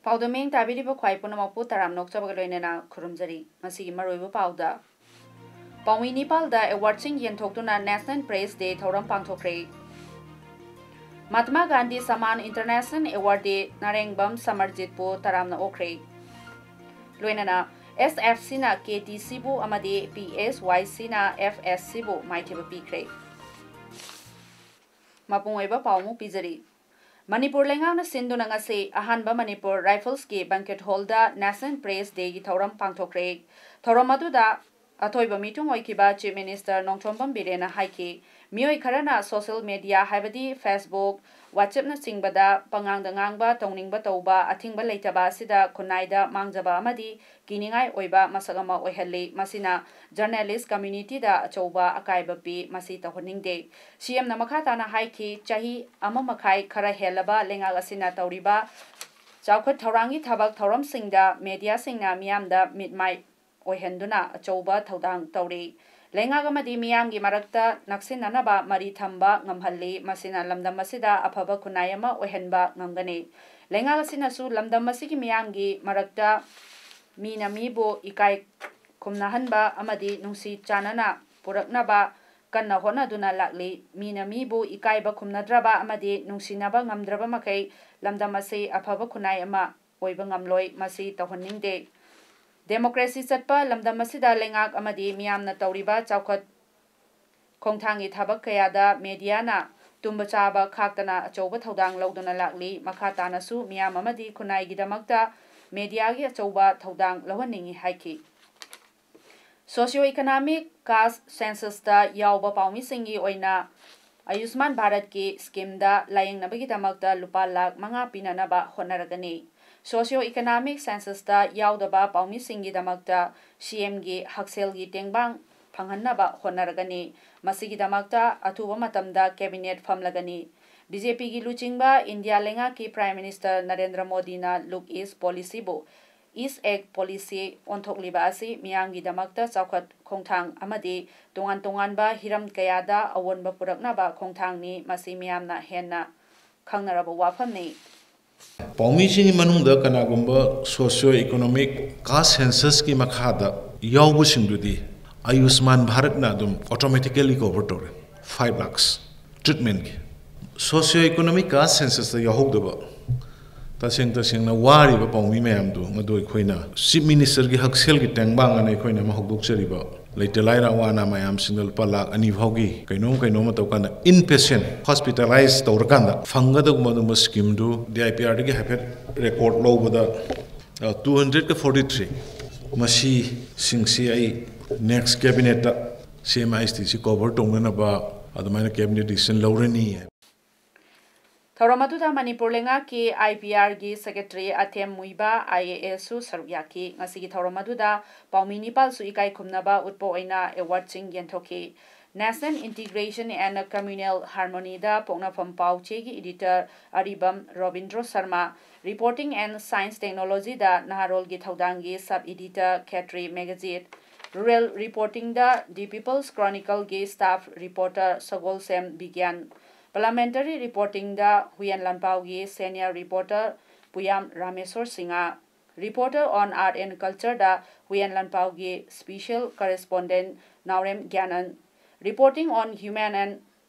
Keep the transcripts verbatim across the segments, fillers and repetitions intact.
ꯄꯥꯎꯗꯝ ꯃꯤꯠꯌꯦꯡ ꯇꯥꯕꯤꯔꯤꯕ ꯈ꯭ꯋꯥꯏ ꯄꯨꯝꯅꯃꯛꯄꯨ ꯇꯔꯥꯝꯅ ꯑꯣꯛꯆꯕꯒ ꯂꯣꯏꯅꯅ ꯈꯨꯔꯨꯝꯖꯔꯤ꯫ ꯉꯁꯤꯒꯤ ꯃꯔꯨꯑꯣꯏꯕ ꯄꯥꯎꯗ, ꯄꯥꯎꯃꯤ ꯅꯤꯄꯥꯜꯗ ꯑꯦꯋꯥꯔꯗꯁꯤꯡ ꯌꯦꯟꯊꯣꯛꯇꯨꯅ National Press Day ꯊꯧꯔꯝ ꯄꯥꯡꯊꯣꯛꯈ꯭ꯔꯦ꯫ ꯃꯍꯥꯇꯃꯥ ꯒꯥꯟꯙꯤ ꯁꯃꯥꯟ International Awardee ꯅꯥꯔꯦꯡꯕꯝ ꯁꯃꯔꯖꯤꯠꯄꯨ ꯇꯔꯥꯝꯅ ꯑꯣꯛꯈ꯭ꯔꯦ꯫ ꯂꯣꯏꯅꯅ S F Cꯅ K T Cꯕꯨ ꯑꯃꯗꯤ P S Y Cꯅ F S Cꯕꯨ ꯃꯥꯏꯊꯤꯕ ꯄꯤꯈ꯭ꯔꯦ꯫ ꯃꯄꯨꯡ ꯑꯣꯏꯕ ꯄꯥꯎ ꯑꯃꯨꯛ ꯄꯤꯖꯔꯤ꯫ ꯃꯅꯤꯄꯨꯔ ꯂꯩꯉꯥꯛꯅ ꯁꯤꯟꯗꯨꯅ ꯉꯁꯤ ꯑꯍꯥꯟꯕ ꯃꯅꯤꯄꯨꯔ Riflesꯀꯤ Banquet Hallꯗ National Press Dayꯒꯤ ꯊꯧꯔꯝ ꯄꯥꯡꯊꯣꯛꯈ꯭ꯔꯦ꯫ ꯊꯧꯔꯝ ꯑꯗꯨꯗ ꯑꯊꯣꯏꯕ ꯃꯤꯊꯨꯡ ꯑꯣꯏꯈꯤꯕ Chief Minister ꯅꯣꯡꯊꯣꯝꯕꯝ ꯕꯤꯔꯦꯟꯅ ꯍꯥꯏꯈꯤ, ꯃꯤꯑꯣꯏ ꯈꯔꯅ social media ꯍꯥꯏꯕꯗꯤ Facebook, WhatsAppꯅꯆꯤꯡꯕꯗ ꯄꯉꯥꯡꯗ ꯉꯥꯡꯕ, ꯇꯧꯅꯤꯡꯕ ꯇꯧꯕ, ꯑꯊꯤꯡꯕ ꯂꯩꯇꯕ ꯑꯁꯤꯗ ꯈꯨꯟꯅꯥꯏꯗ ꯃꯥꯡꯖꯕ ꯑꯃꯗꯤ ꯀꯤꯅꯤꯡꯉꯥꯏ ꯑꯣꯏꯕ ꯃꯁꯛ ꯑꯃ ꯑꯣꯏꯍꯜꯂꯤ꯫ ꯃꯁꯤꯅ journalist communityꯗ ꯑꯆꯧꯕ ꯑꯀꯥꯏꯕ ꯄꯤ꯫ ꯃꯁꯤ ꯇꯧꯍꯟꯅꯤꯡꯗꯦ꯫ C Mꯅ ꯃꯈꯥ ꯇꯥꯅ ꯍꯥꯏꯈꯤ, ꯆꯍꯤ ꯑꯃ ꯃꯈꯥꯏ ꯈꯔ ꯍꯦꯜꯂꯕ ꯂꯩꯉꯥꯛ ꯑꯁꯤꯅ ꯇꯧꯔꯤꯕ ꯆꯥꯎꯈꯠ ꯊꯧꯔꯥꯡꯒꯤ ꯊꯕꯛ ꯊꯧꯔꯝꯁꯤꯡꯗ mediaꯁꯤꯡꯅ ꯃꯤꯌꯥꯝꯗ ꯃꯤꯠ ꯃꯥꯏ ꯑꯣꯏꯍꯟꯗꯨꯅ ꯑꯆꯧꯕ ꯊꯧꯗꯥꯡ ꯇꯧꯔꯤ꯫ ꯂꯩꯉꯥꯛ ꯑꯃꯗꯤ ꯃꯤꯌꯥꯝꯒꯤ ꯃꯔꯛꯇ ꯅꯛꯁꯤꯟꯅꯅꯕ ꯃꯔꯤ ꯊꯝꯕ ꯉꯝꯍꯜꯂꯤ꯫ ꯃꯁꯤꯅ ꯂꯝꯗꯝ ꯑꯁꯤꯗ ꯑꯐꯕ ꯈꯨꯟꯅꯥꯏ ꯑꯃ ꯑꯣꯏꯍꯟꯕ ꯉꯝꯒꯅꯤ꯫ ꯂꯩꯉꯥꯛ ꯑꯁꯤꯅꯁꯨ ꯂꯝꯗꯝ ꯑꯁꯤꯒꯤ ꯃꯤꯌꯥꯝꯒꯤ ꯃꯔꯛꯇ ꯃꯤꯅ ꯃꯤꯕꯨ ꯏꯀꯥꯏ ꯈꯨꯝꯅꯍꯟꯕ ꯑꯃꯗꯤ ꯅꯨꯡꯁꯤ ꯆꯥꯟꯅꯅ ꯄꯨꯔꯛꯅꯕ ꯀꯟꯅ ꯍꯣꯠꯅꯗꯨꯅ ꯂꯥꯛꯂꯤ꯫ ꯃꯤꯅ ꯃꯤꯕꯨ ꯏꯀꯥꯏꯕ ꯈꯨꯝꯅꯗ꯭ꯔꯕ ꯑꯃꯗꯤ ꯅꯨꯡꯁꯤꯅꯕ ꯉꯝꯗ꯭ꯔꯕ ꯃꯈꯩ ꯂꯝꯗꯝ ꯑꯁꯤ ꯑꯐꯕ ꯈꯨꯟꯅꯥꯏ ꯑꯃ ꯑꯣꯏꯕ ꯉꯝꯂꯣꯏ꯫ ꯃꯁꯤ ꯇꯧꯍꯟꯅꯤꯡꯗꯦ꯫ Democracy ꯆꯠꯄ ꯂꯝꯗꯝ ꯑꯁꯤꯗ ꯂꯩꯉꯥꯛ ꯑꯃꯗꯤ ꯃꯤꯌꯥꯝꯅ ꯇꯧꯔꯤꯕ ꯆꯥꯎꯈꯠ ꯈꯣꯡꯊꯥꯡꯒꯤ ꯊꯕꯛ ꯀꯌꯥꯗ mediaꯅ ꯇꯨꯝꯕ ꯆꯥꯕ ꯈꯥꯛꯇꯅ ꯑꯆꯧꯕ ꯊꯧꯗꯥꯡ ꯂꯧꯗꯨꯅ ꯂꯥꯛꯂꯤ꯫ ꯃꯈꯥ ꯇꯥꯅꯁꯨ ꯃꯤꯌꯥꯝ ꯑꯃꯗꯤ ꯈꯨꯟꯅꯥꯏꯒꯤꯗꯃꯛꯇ mediaꯒꯤ ꯑꯆꯧꯕ ꯊꯧꯗꯥꯡ ꯂꯧꯍꯟꯅꯤꯡꯏ ꯍꯥꯏꯈꯤ꯫ Socio-economic caste censusꯇ ꯌꯥꯎꯕ ꯄꯥꯎꯃꯤꯁꯤꯡꯒꯤ ꯑꯣꯏꯅ ꯑꯌꯨꯁꯃꯥꯟ ꯚꯥꯔꯠꯀꯤ schemeꯗ ꯂꯥꯌꯦꯡꯅꯕꯒꯤꯗꯃꯛꯇ ꯂꯨꯄꯥ ꯂꯥꯈ ꯃꯉꯥ ꯄꯤꯅꯅꯕ ꯍꯣꯠꯅꯔꯒꯅꯤ꯫ Socio-economic census-ꯇ ꯌꯥꯎꯗꯕ ꯄꯥꯎꯃꯤꯁꯤꯡꯒꯤꯗꯃꯛꯇ ꯁꯤ ꯑꯦꯝꯒꯤ ꯍꯛꯁꯦꯜꯒꯤ ꯇꯦꯡꯕꯥꯡ ꯐꯪꯍꯟꯅꯕ ꯍꯣꯠꯅꯔꯒꯅꯤ꯫ ꯃꯁꯤꯒꯤꯗꯃꯛꯇ ꯑꯊꯨꯕ ꯃꯇꯝꯗ cabinet ꯐꯝꯂꯒꯅꯤ꯫ ꯕꯤ ꯖꯦ ꯄꯤꯒꯤ ꯂꯨꯆꯤꯡꯕ ꯏꯟꯗꯤꯌꯥ ꯂꯩꯉꯥꯛꯀꯤ Prime Minister ꯅꯔꯦꯟꯗ꯭ꯔ ꯃꯣꯗꯤꯅ Look East policy-ꯕꯨ East Act policy ꯑꯣꯟꯊꯣꯛꯂꯤꯕ ꯑꯁꯤ ꯃꯤꯌꯥꯝꯒꯤꯗꯃꯛꯇ ꯆꯥꯎꯈꯠ ꯈꯣꯡꯊꯥꯡ ꯑꯃꯗꯤ ꯇꯣꯉꯥꯟ ꯇꯣꯉꯥꯟꯕ ꯍꯤꯔꯝ ꯀꯌꯥꯗ ꯑꯑꯣꯟꯕ ꯄꯨꯔꯛꯅꯕ ꯈꯣꯡꯊꯥꯡꯅꯤ꯫ ꯃꯁꯤ ꯃꯤꯌꯥꯝꯅ ꯍꯦꯟꯅ ꯈꯪꯅꯔꯕ ꯋꯥꯐꯝꯅꯤ꯫ ꯄꯥꯎꯃꯤꯁꯤꯡꯒꯤ ꯃꯅꯨꯡꯗ ꯀꯅꯥꯒꯨꯝꯕ socio economic caste census-ꯀꯤ ꯃꯈꯥꯗ ꯌꯥꯎꯕꯁꯤꯡꯗꯨꯗꯤ ꯑꯌꯨꯁꯃꯥꯟ ꯚꯥꯔꯠꯅ ꯑꯗꯨꯝ automatically cover ꯇꯧꯔꯦ, five lakhs treatment-ꯀꯤ꯫ Socio economic caste census-ꯇ ꯌꯥꯎꯍꯧꯗꯕ ꯇꯁꯦꯡ ꯇꯁꯦꯡꯅ ꯋꯥꯔꯤꯕ ꯄꯥꯎꯃꯤ ꯃꯌꯥꯝꯗꯨ ꯃꯗꯨ ꯑꯩꯈꯣꯏꯅ Chief Minister-ꯒꯤ ꯍꯛꯁꯦꯜꯒꯤ ꯇꯦꯡꯕꯥꯡ ꯑꯅ ꯑꯩꯈꯣꯏꯅ ꯑꯃ ꯍꯧꯗꯣꯛꯆꯔꯤꯕ ꯂꯩꯇ ꯂꯥꯏꯔ ꯑꯋꯥ ꯑꯅꯥ ꯃꯌꯥꯝꯁꯤꯡꯗ ꯂꯨꯄꯥ ꯂꯥꯈ ꯑꯅꯤ ꯐꯥꯎꯒꯤ ꯀꯩꯅꯣꯝ ꯀꯩꯅꯣꯝ ꯇꯧꯀꯥꯟꯗ inpatient hospitalize ꯇꯧꯔꯀꯥꯟꯗ ꯐꯪꯒꯗꯧꯕ ꯑꯗꯨꯒꯨꯝꯕ scheme-ꯗꯨ D I P R-ꯗꯒꯤ ꯍꯥꯏꯐꯦꯠ record ꯂꯧꯕꯗ two hundred forty three, ꯃꯁꯤꯁꯤꯡꯁꯤ ꯑꯩ next cabinet-ꯇ C M I S T-ꯁꯤ cover ꯇꯧꯅꯅꯕ ꯑꯗꯨꯃꯥꯏꯅ cabinet decision ꯂꯧꯔꯅꯤ꯫ ꯊꯧꯔꯝ ꯑꯗꯨꯗ ꯃꯅꯤꯄꯨꯔ ꯂꯩꯉꯥꯛꯀꯤ I P R-ꯒꯤ Secretary ꯑꯊꯦꯝ ꯃꯨꯏꯕ I A S-ꯁꯨ ꯁꯔꯨꯛ ꯌꯥꯈꯤ꯫ ꯉꯁꯤꯒꯤ ꯊꯧꯔꯝ ꯑꯗꯨꯗ ꯄꯥꯎꯃꯤ ꯅꯤꯄꯥꯜꯁꯨ ꯏꯀꯥꯏ ꯈꯨꯝꯅꯕ ꯎꯠꯄ ꯑꯣꯏꯅ award-ꯁꯤꯡ ꯌꯦꯟꯊꯣꯛꯈꯤ꯫ National Integration and Communal Harmony-ꯗ ꯄꯣꯛꯅꯐꯝ ꯄꯥꯎ ꯆꯦꯒꯤ editor Aribam Robindro Sharma, Reporting and Science Technology-ꯗ ꯅꯍꯥꯔꯣꯜꯒꯤ ꯊꯧꯗꯥꯡꯒꯤ sub editor Khetri Meghajit, Rural Reporting-ꯗ The People's Chronicle-ꯒꯤ staff reporter Sagolsem Bigyan, Parliamentary Reporting-ꯗ ꯍꯨꯌꯦꯟ ꯂꯥꯟꯄꯥꯎꯒꯤ senior reporter Puyam Rameshor Singha, Reporter on Art and Culture-ꯗ ꯍꯨꯌꯦꯟ ꯂꯥꯟꯄꯥꯎꯒꯤ special correspondent Naorem Gyanan, Reporting on Human and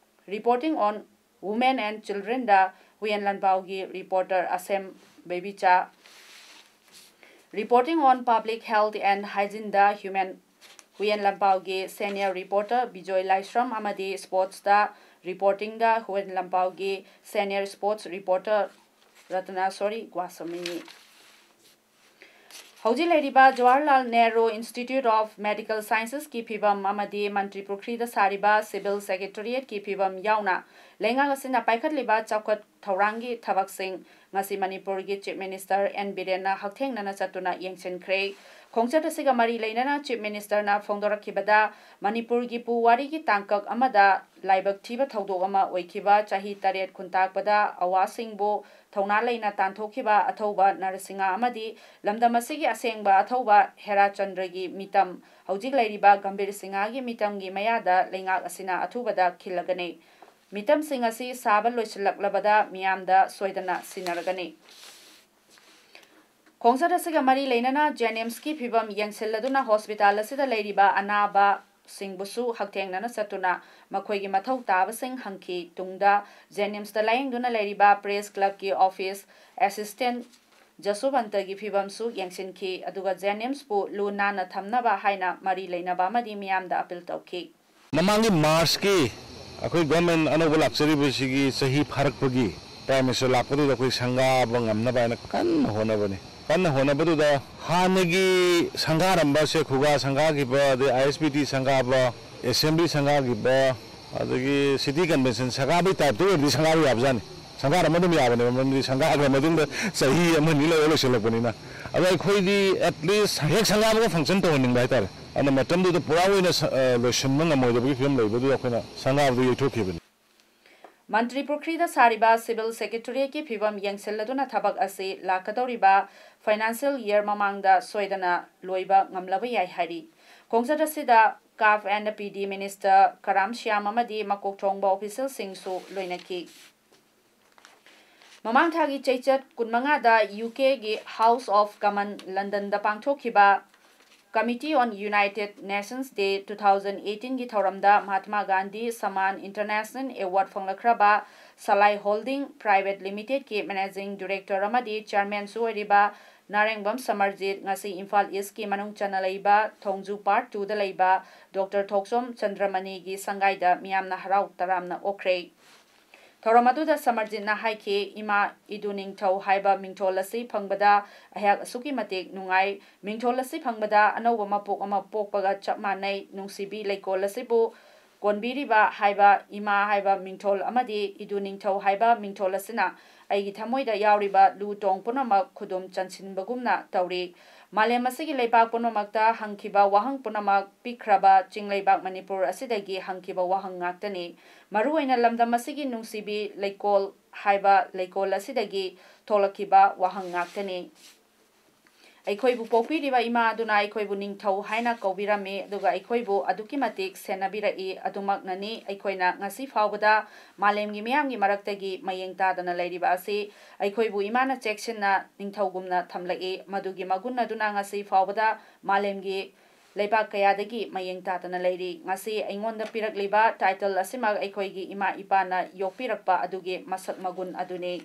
Reporting on Women and Children-ꯗ ꯍꯨꯌꯦꯟ ꯂꯥꯟꯄꯥꯎꯒꯤ reporter Asem Bebicha, Reporting on Public Health and Hygiene-ꯗ ꯍ꯭ꯌꯨꯃꯦꯟ ꯍꯨꯌꯦꯟ ꯂꯥꯟꯄꯥꯎꯒꯤ senior reporter ꯕꯤꯖꯣꯏ ꯂꯥꯏꯁ꯭ꯔꯝ ꯑꯃꯗꯤ Sports-ꯇ reporting-ꯗ ꯍꯨꯌꯦꯟ ꯂꯥꯟꯄꯥꯎꯒꯤ senior sports reporter ꯔꯇꯅꯥꯁꯣꯔꯤ ꯒ꯭ꯋꯥꯁꯃꯤꯅꯤ꯫ ꯍꯧꯖꯤꯛ ꯂꯩꯔꯤꯕ Jawaharlal Nehru institute of medical ꯁꯥꯏꯟꯁꯦꯁꯀꯤ ꯐꯤꯕꯝ ꯑꯃꯗꯤ ꯃꯟꯇ꯭ꯔꯤ ꯄꯨꯈ꯭ꯔꯤꯗ ꯁꯥꯔꯤꯕ ꯁꯤꯚꯤꯜ ꯁꯦꯀ꯭ꯔꯦꯇꯔꯤꯌꯦꯠꯀꯤ ꯐꯤꯕꯝ ꯌꯥꯎꯅ ꯂꯩꯉꯥꯛ ꯑꯁꯤꯅ ꯄꯥꯏꯈꯠꯂꯤꯕ ꯆꯥꯎꯈꯠ ꯊꯧꯔꯥꯡꯒꯤ ꯊꯕꯛꯁꯤꯡ ꯉꯁꯤ ꯃꯅꯤꯄꯨꯔꯒꯤ ꯆꯤꯐ ꯃꯤꯅꯤꯁꯇꯔ ꯑꯦꯟ ꯕꯤꯔꯦꯟꯅ ꯍꯛꯊꯦꯡꯅꯅ ꯆꯠꯇꯨꯅ ꯌꯦꯡꯁꯤꯟꯈ꯭ꯔꯦ꯫ ꯈꯣꯡꯆꯠ ꯑꯁꯤꯒ ꯃꯔꯤ ꯂꯩꯅꯅ ꯆꯤꯐ ꯃꯤꯅꯤꯁꯇꯔꯅ ꯐꯣꯡꯗꯣꯔꯛꯈꯤꯕꯗ, ꯃꯅꯤꯄꯨꯔꯒꯤ ꯄꯨꯋꯥꯔꯤꯒꯤ ꯇꯥꯡꯀꯛ ꯑꯃꯗ ꯂꯥꯏꯕꯛ ꯊꯤꯕ ꯊꯧꯗꯣꯛ ꯑꯃ ꯑꯣꯏꯈꯤꯕ ꯆꯍꯤ ꯇꯔꯦꯠ ꯈꯨꯟꯇꯥꯛꯄꯗ ꯑꯋꯥꯁꯤꯡꯕꯨ ꯊꯧꯅꯥ ꯂꯩꯅ ꯇꯥꯟꯊꯣꯛꯈꯤꯕ ꯑꯊꯧꯕ ꯅꯔꯁꯤꯡꯍ ꯑꯃꯗꯤ ꯂꯝꯗꯝ ꯑꯁꯤꯒꯤ ꯑꯁꯦꯡꯕ ꯑꯊꯧꯕ ꯍꯦꯔꯥꯆꯟꯗ꯭ꯔꯒꯤ ꯃꯤꯇꯝ, ꯍꯧꯖꯤꯛ ꯂꯩꯔꯤꯕ ꯒꯝꯚꯤꯔ ꯁꯤꯡꯍꯒꯤ ꯃꯤꯇꯝꯒꯤ ꯃꯌꯥꯗ ꯂꯩꯉꯥꯛ ꯑꯁꯤꯅ ꯑꯊꯨꯕꯗ ꯈꯤꯜꯂꯒꯅꯤ꯫ ꯃꯤꯇꯝꯁꯤꯡ ꯑꯁꯤ ꯁꯥꯕ ꯂꯣꯏꯁꯤꯜꯂꯛꯂꯕꯗ ꯃꯤꯌꯥꯝꯗ ꯁꯣꯏꯗꯅ ꯁꯤꯟꯅꯔꯒꯅꯤ꯫ ꯈꯣꯡꯆꯠ ꯑꯁꯤꯒ ꯃꯔꯤ ꯂꯩꯅꯅ ꯖꯦꯅꯤꯝꯁꯀꯤ ꯐꯤꯕꯝ ꯌꯦꯡꯁꯤꯜꯂꯗꯨꯅ ꯍꯣꯁꯄꯤꯇꯥꯜ ꯑꯁꯤꯗ ꯂꯩꯔꯤꯕ ꯑꯅꯥꯕꯁꯤꯡꯕꯨꯁꯨ ꯍꯛꯊꯦꯡꯅꯅ ꯆꯠꯇꯨꯅ ꯃꯈꯣꯏꯒꯤ ꯃꯊꯧ ꯇꯥꯕꯁꯤꯡ ꯍꯪꯈꯤ꯫ ꯇꯨꯡꯗ ꯖꯦꯅꯤꯝꯁꯇ ꯂꯥꯌꯦꯡꯗꯨꯅ ꯂꯩꯔꯤꯕ ꯄ꯭ꯔꯦꯁ ꯀ꯭ꯂꯕꯀꯤ ꯑꯣꯐꯤꯁ ꯑꯦꯁꯤꯁꯇꯦꯟꯠ ꯖꯁꯨꯕꯟꯇꯒꯤ ꯐꯤꯕꯝꯁꯨ ꯌꯦꯡꯁꯤꯟꯈꯤ꯫ ꯑꯗꯨꯒ ꯖꯦꯅꯤꯝꯁꯄꯨ ꯂꯨ ꯅꯥꯟꯅ ꯊꯝꯅꯕ ꯍꯥꯏꯅ ꯃꯔꯤ ꯂꯩꯅꯕ ꯑꯃꯗꯤ ꯃꯤꯌꯥꯝꯗ ꯑꯄꯤꯜ ꯇꯧꯈꯤ꯫ ꯃꯃꯥꯡꯒꯤ ꯃꯥꯔꯆꯀꯤ ꯑꯩꯈꯣꯏ ꯒꯣꯔꯃꯦꯟ ꯑꯅꯧꯕ ꯂꯥꯛꯆꯔꯤꯕꯁꯤꯒꯤ ꯆꯍꯤ ꯐꯥꯔꯛꯄꯒꯤ ꯄ꯭ꯔꯥꯏꯝ ꯃꯤꯅꯤꯁꯇꯔ ꯂꯥꯛꯄꯗꯨꯗ ꯑꯩꯈꯣꯏ ꯁꯪꯒꯥꯕ ꯉꯝꯅꯕ ꯍꯥꯏꯅ ꯀꯟꯅ ꯍꯣꯠꯅꯕꯅꯤ꯫ ꯀꯟꯅ ꯍꯣꯠꯅꯕꯗꯨꯗ ꯍꯥꯟꯅꯒꯤ ꯁꯪꯒꯥꯔꯝꯕ ꯁꯦ ꯈꯨꯒꯥ ꯁꯪꯒꯥꯈꯤꯕ, ꯑꯗꯩ ꯑꯥꯏ ꯑꯦꯁ ꯕꯤ ꯇꯤ ꯁꯪꯒꯥꯕ, ꯑꯦꯁꯦꯝꯕ꯭ꯂꯤ ꯁꯪꯒꯥꯈꯤꯕ, ꯑꯗꯒꯤ ꯁꯤꯇꯤ ꯀꯟꯚꯦꯟꯁꯟ ꯁꯪꯒꯥꯕꯒꯤ ꯇꯥꯏꯞꯇ ꯑꯣꯏꯔꯗꯤ ꯁꯪꯒꯥꯕ ꯌꯥꯕꯖꯥꯠꯅꯤ꯫ ꯁꯪꯒꯥꯔꯝꯕ ꯑꯗꯨꯝ ꯌꯥꯕꯅꯦꯕ, ꯃꯔꯝꯗꯤ ꯁꯪꯒꯥꯈ꯭ꯔ ꯃꯇꯨꯡꯗ ꯆꯍꯤ ꯑꯃ ꯑꯅꯤ ꯂꯩꯔ ꯂꯣꯏꯁꯤꯜꯂꯛꯄꯅꯤꯅ꯫ ꯑꯗꯣ ꯑꯩꯈꯣꯏꯗꯤ at least ꯍꯦꯛ ꯁꯪꯒꯥꯕꯒ ꯐꯪꯁꯟ ꯇꯧꯍꯟꯅꯤꯡꯕ ꯍꯥꯏꯇꯥꯔꯦ꯫ ꯑꯗꯨꯅ ꯃꯇꯝꯗꯨꯗ ꯄꯨꯔꯥ ꯑꯣꯏꯅ ꯁ-, ꯑ, ꯂꯣꯏꯁꯤꯟꯕ ꯉꯝꯃꯣꯏꯗꯕꯒꯤ ꯐꯤꯕꯝ ꯂꯩꯕꯗꯨꯗ ꯑꯩꯈꯣꯏꯅ ꯁꯪꯒꯥꯕꯗꯨ ꯌꯩꯊꯣꯛꯈꯤꯕꯅꯤ꯫ ꯃꯟꯇ꯭ꯔꯤ ꯄꯨꯈ꯭ꯔꯤꯗ ꯁꯥꯔꯤꯕ ꯁꯤꯚꯤꯜ ꯁꯦꯀ꯭ꯔꯦꯇꯔꯤꯌꯦꯠꯀꯤ ꯐꯤꯕꯝ ꯌꯦꯡꯁꯤꯜꯂꯗꯨꯅ ꯊꯕꯛ ꯑꯁꯤ ꯂꯥꯛꯀꯗꯧꯔꯤꯕ ꯐꯥꯏꯅꯥꯟꯁꯤꯌꯦꯜ ꯌꯔ ꯃꯃꯥꯡꯗ ꯁꯣꯏꯗꯅ ꯂꯣꯏꯕ ꯉꯝꯂꯕ ꯌꯥꯏ ꯍꯥꯏꯔꯤ꯫ ꯈꯣꯡꯆꯠ ꯑꯁꯤꯗ ꯀꯥꯐ ꯑꯦꯟ ꯄꯤ ꯗꯤ ꯃꯤꯅꯤꯁꯇꯔ ꯀꯔꯥꯝ ꯁ꯭ꯌꯥꯝ ꯑꯃꯗꯤ ꯃꯀꯣꯛ ꯊꯣꯡꯕ ꯑꯣꯐꯤꯁꯤꯌꯦꯜꯁꯤꯡꯁꯨ ꯂꯣꯏꯅꯈꯤ꯫ ꯃꯃꯥꯡ ꯊꯥꯒꯤ ꯆꯩꯆꯠ ꯀꯨꯟꯃꯉꯥꯗ ꯌꯨ ꯀꯦꯒꯤ ꯍꯥꯎꯁ ꯑꯣꯐ ꯀꯃꯟ ꯂꯟꯗꯟꯗ ꯄꯥꯡꯊꯣꯛꯈꯤꯕ Committee on United Nations Day two thousand eighteenꯒꯤ ꯊꯧꯔꯝꯗ ꯃꯍꯥꯠꯃꯥ ꯒꯥꯟꯙꯤ ꯁꯃꯥꯟ ꯏꯟꯇꯔꯅꯦꯁꯅꯦꯜ ꯑꯦꯋꯥꯔꯗ ꯐꯪꯂꯛꯈ꯭ꯔꯕ ꯁꯂꯥꯏ ꯍꯣꯜꯗꯤꯡ ꯄ꯭ꯔꯥꯏꯚꯦꯠ ꯂꯤꯃꯤꯇꯦꯗꯀꯤ ꯃꯦꯅꯦꯖꯤꯡ ꯗꯤꯔꯦꯛꯇꯔ ꯑꯃꯗꯤ ꯆꯤꯌꯔꯃꯦꯟꯁꯨ ꯑꯣꯏꯔꯤꯕ ꯅꯥꯔꯦꯡꯕꯝ ꯁꯃꯔꯖꯤꯠ ꯉꯁꯤ ꯏꯝꯐꯥꯜ ꯏꯁꯀꯤ ꯃꯅꯨꯡ ꯆꯟꯅ ꯂꯩꯕ ꯊꯣꯡꯖꯨ ꯄꯥꯔꯠ ꯇꯨꯗ ꯂꯩꯕ ꯗꯣꯛꯇꯔ ꯊꯣꯛꯆꯣꯝ ꯆꯟꯗ꯭ꯔꯃꯅꯤꯒꯤ ꯁꯪꯒꯥꯏꯗ ꯃꯤꯌꯥꯝꯅ ꯍꯔꯥꯎ ꯇꯔꯥꯝꯅ ꯑꯣꯛꯈ꯭ꯔꯦ꯫ ꯊꯧꯔꯝ ꯑꯗꯨꯗ ꯁꯃꯔꯖꯤꯠꯅ ꯍꯥꯏꯈꯤ, "ꯏꯃꯥ ꯏꯗꯨ ꯅꯤꯡꯊꯧ ꯍꯥꯏꯕ ꯃꯤꯡꯊꯣꯜ ꯑꯁꯤ ꯐꯪꯕꯗ ꯑꯩꯍꯥꯛ ꯑꯁꯨꯛꯀꯤ ꯃꯇꯤꯛ ꯅꯨꯡꯉꯥꯏ꯫ ꯃꯤꯡꯊꯣꯜ ꯑꯁꯤ ꯐꯪꯕꯗ ꯑꯅꯧꯕ ꯃꯄꯣꯛ ꯑꯃ ꯄꯣꯛꯄꯒ ꯆꯞ ꯃꯥꯟꯅꯩ꯫ ꯅꯨꯡꯁꯤꯕꯤ ꯂꯩꯀꯣꯜ ꯑꯁꯤꯕꯨ ꯀꯣꯟꯕꯤꯔꯤꯕ ꯍꯥꯏꯕ ꯏꯃꯥ ꯍꯥꯏꯕ ꯃꯤꯡꯊꯣꯜ ꯑꯃꯗꯤ ꯏꯗꯨ ꯅꯤꯡꯊꯧ ꯍꯥꯏꯕ ꯃꯤꯡꯊꯣꯜ ꯑꯁꯤꯅ ꯑꯩꯒꯤ ꯊꯃꯣꯏꯗ ꯌꯥꯎꯔꯤꯕ ꯂꯨ ꯇꯣꯡ ꯄꯨꯝꯅꯃꯛ ꯈꯨꯗꯨꯝ ꯆꯟꯁꯤꯟꯕꯒꯨꯝꯅ ꯇꯧꯔꯤ꯫ ꯃꯥꯂꯦꯝ ꯑꯁꯤꯒꯤ ꯂꯩꯕꯥꯛ ꯄꯨꯝꯅꯃꯛꯇ ꯍꯪꯈꯤꯕ ꯋꯥꯍꯪ ꯄꯨꯝꯅꯃꯛ ꯄꯤꯛꯈ꯭ꯔꯕ ꯆꯤꯡꯂꯩꯕꯥꯛ ꯃꯅꯤꯄꯨꯔ ꯑꯁꯤꯗꯒꯤ ꯍꯪꯈꯤꯕ ꯋꯥꯍꯪ ꯉꯥꯛꯇꯅꯤ꯫ ꯃꯔꯨꯑꯣꯏꯅ ꯂꯝꯗꯝ ꯑꯁꯤꯒꯤ ꯅꯨꯡꯁꯤꯕꯤ ꯂꯩꯀꯣꯜ ꯍꯥꯏꯕ ꯂꯩꯀꯣꯜ ꯑꯁꯤꯗꯒꯤ ꯊꯣꯛꯂꯛꯈꯤꯕ ꯋꯥꯍꯪ ꯉꯥꯛꯇꯅꯤ꯫ ꯑꯩꯈꯣꯏꯕꯨ ꯄꯣꯛꯄꯤꯔꯤꯕ ꯏꯃꯥ ꯑꯗꯨꯅ ꯑꯩꯈꯣꯏꯕꯨ ꯅꯤꯡꯊꯧ ꯍꯥꯏꯅ ꯀꯧꯕꯤꯔꯝꯃꯤ, ꯑꯗꯨꯒ ꯑꯩꯈꯣꯏꯕꯨ ꯑꯗꯨꯛꯀꯤ ꯃꯇꯤꯛ ꯁꯦꯟꯅꯕꯤꯔꯛꯏ꯫ ꯑꯗꯨꯃꯛꯅꯅꯤ ꯑꯩꯈꯣꯏꯅ ꯉꯁꯤ ꯐꯥꯎꯕꯗ ꯃꯥꯂꯦꯝꯒꯤ ꯃꯤꯌꯥꯝꯒꯤ ꯃꯔꯛꯇꯒꯤ ꯃꯌꯦꯡ ꯇꯥꯗꯅ ꯂꯩꯔꯤꯕ ꯑꯁꯤ꯫ ꯑꯩꯈꯣꯏꯕꯨ ꯏꯃꯥꯅ ꯆꯦꯛꯁꯤꯟꯅ ꯅꯤꯡꯊꯧꯒꯨꯝꯅ ꯊꯝꯂꯛꯏ꯫ ꯃꯗꯨꯒꯤ ꯃꯒꯨꯟ ꯑꯗꯨꯅ ꯉꯁꯤ ꯐꯥꯎꯕꯗ ꯃꯥꯂꯦꯝꯒꯤ ꯂꯩꯕꯥꯛ ꯀꯌꯥꯗꯒꯤ ꯃꯌꯦꯡ ꯇꯥꯗꯅ ꯂꯩꯔꯤ꯫ ꯉꯁꯤ ꯑꯩꯉꯣꯟꯗ ꯄꯤꯔꯛꯂꯤꯕ title ꯑꯁꯤꯃꯛ ꯑꯩꯈꯣꯏꯒꯤ ꯏꯃꯥ ꯏꯄꯥꯅ ꯌꯣꯛꯄꯤꯔꯛꯄ ꯑꯗꯨꯒꯤ ꯃꯁꯛ ꯃꯒꯨꯟ ꯑꯗꯨꯅꯤ꯫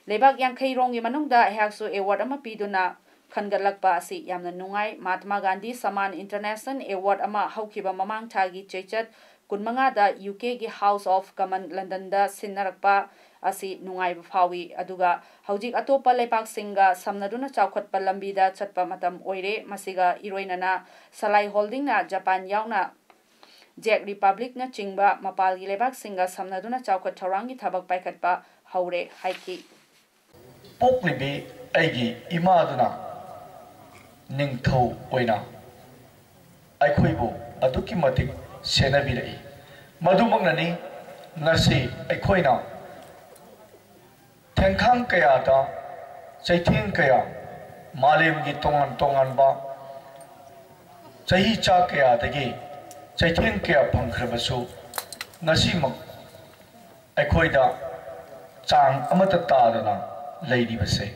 ꯂꯩꯕꯥꯛ ꯌꯥꯡꯈꯩ ꯔꯣꯝꯒꯤ ꯃꯅꯨꯡꯗ ꯑꯩꯍꯥꯛꯁꯨ award ꯑꯃ ꯄꯤꯗꯨꯅ ꯈꯟꯒꯠꯂꯛꯄ ꯑꯁꯤ ꯌꯥꯝꯅ ꯅꯨꯡꯉꯥꯏ꯫ ꯃꯍꯥꯇꯃꯥ ꯒꯥꯟꯙꯤ ꯁꯃꯥꯟ International Award ꯑꯃ ꯍꯧꯈꯤꯕ ꯃꯃꯥꯡ ꯊꯥꯒꯤ ꯆꯩꯆꯠ ꯀꯨꯟꯃꯉꯥꯗ UK ꯒꯤ House of Commons ꯂꯟꯗꯟꯗ ꯁꯤꯟꯅꯔꯛꯄ ꯑꯁꯤ ꯅꯨꯡꯉꯥꯏꯕ ꯐꯥꯎꯏ꯫ ꯑꯗꯨꯒ ꯍꯧꯖꯤꯛ ꯑꯇꯣꯞꯄ ꯂꯩꯕꯥꯛꯁꯤꯡꯒ ꯁꯝꯅꯗꯨꯅ ꯆꯥꯎꯈꯠꯄ ꯂꯝꯕꯤꯗ ꯆꯠꯄ ꯃꯇꯝ ꯑꯣꯏꯔꯦ꯫ ꯃꯁꯤꯒ ꯏꯔꯣꯏꯅꯅ ꯁꯂꯥꯏ ꯍꯣꯜꯗꯤꯡꯅ ꯖꯄꯥꯟ ꯌꯥꯎꯅ ꯖꯦꯛ ꯔꯤꯄꯕ꯭ꯂꯤꯛꯅꯆꯤꯡꯕ ꯃꯄꯥꯜꯒꯤ ꯂꯩꯕꯥꯛꯁꯤꯡꯒ ꯁꯝꯅꯗꯨꯅ ꯆꯥꯎꯈꯠ ꯊꯧꯔꯥꯡꯒꯤ ꯊꯕꯛ ꯄꯥꯏꯈꯠꯄ ꯍꯧꯔꯦ ꯍꯥꯏꯈꯤ꯫ ꯄꯣꯛꯂꯤꯕꯤ ꯑꯩꯒꯤ ꯏꯃꯥꯗꯨꯅ ꯅꯤꯡꯊꯧ ꯑꯣꯏꯅ ꯑꯩꯈꯣꯏꯕꯨ ꯑꯗꯨꯛꯀꯤ ꯃꯇꯤꯛ ꯁꯦꯟꯅꯕꯤꯔꯛꯏ꯫ ꯃꯗꯨꯃꯛꯅꯅꯤ ꯉꯁꯤ ꯑꯩꯈꯣꯏꯅ ꯊꯦꯡꯈꯥꯡ ꯀꯌꯥꯗ ꯆꯩꯊꯦꯡ ꯀꯌꯥ, ꯃꯥꯂꯦꯝꯒꯤ ꯇꯣꯉꯥꯟ ꯇꯣꯉꯥꯟꯕ ꯆꯍꯤ ꯆꯥ ꯀꯌꯥꯗꯒꯤ ꯆꯩꯊꯦꯡ ꯀꯌꯥ ꯐꯪꯈ꯭ꯔꯕꯁꯨ, ꯉꯁꯤꯃꯛ ꯑꯩꯈꯣꯏꯗ ꯆꯥꯡ ꯑꯃꯠꯇ ꯇꯥꯗꯅ ꯂꯩꯔꯤꯕꯁꯦ꯫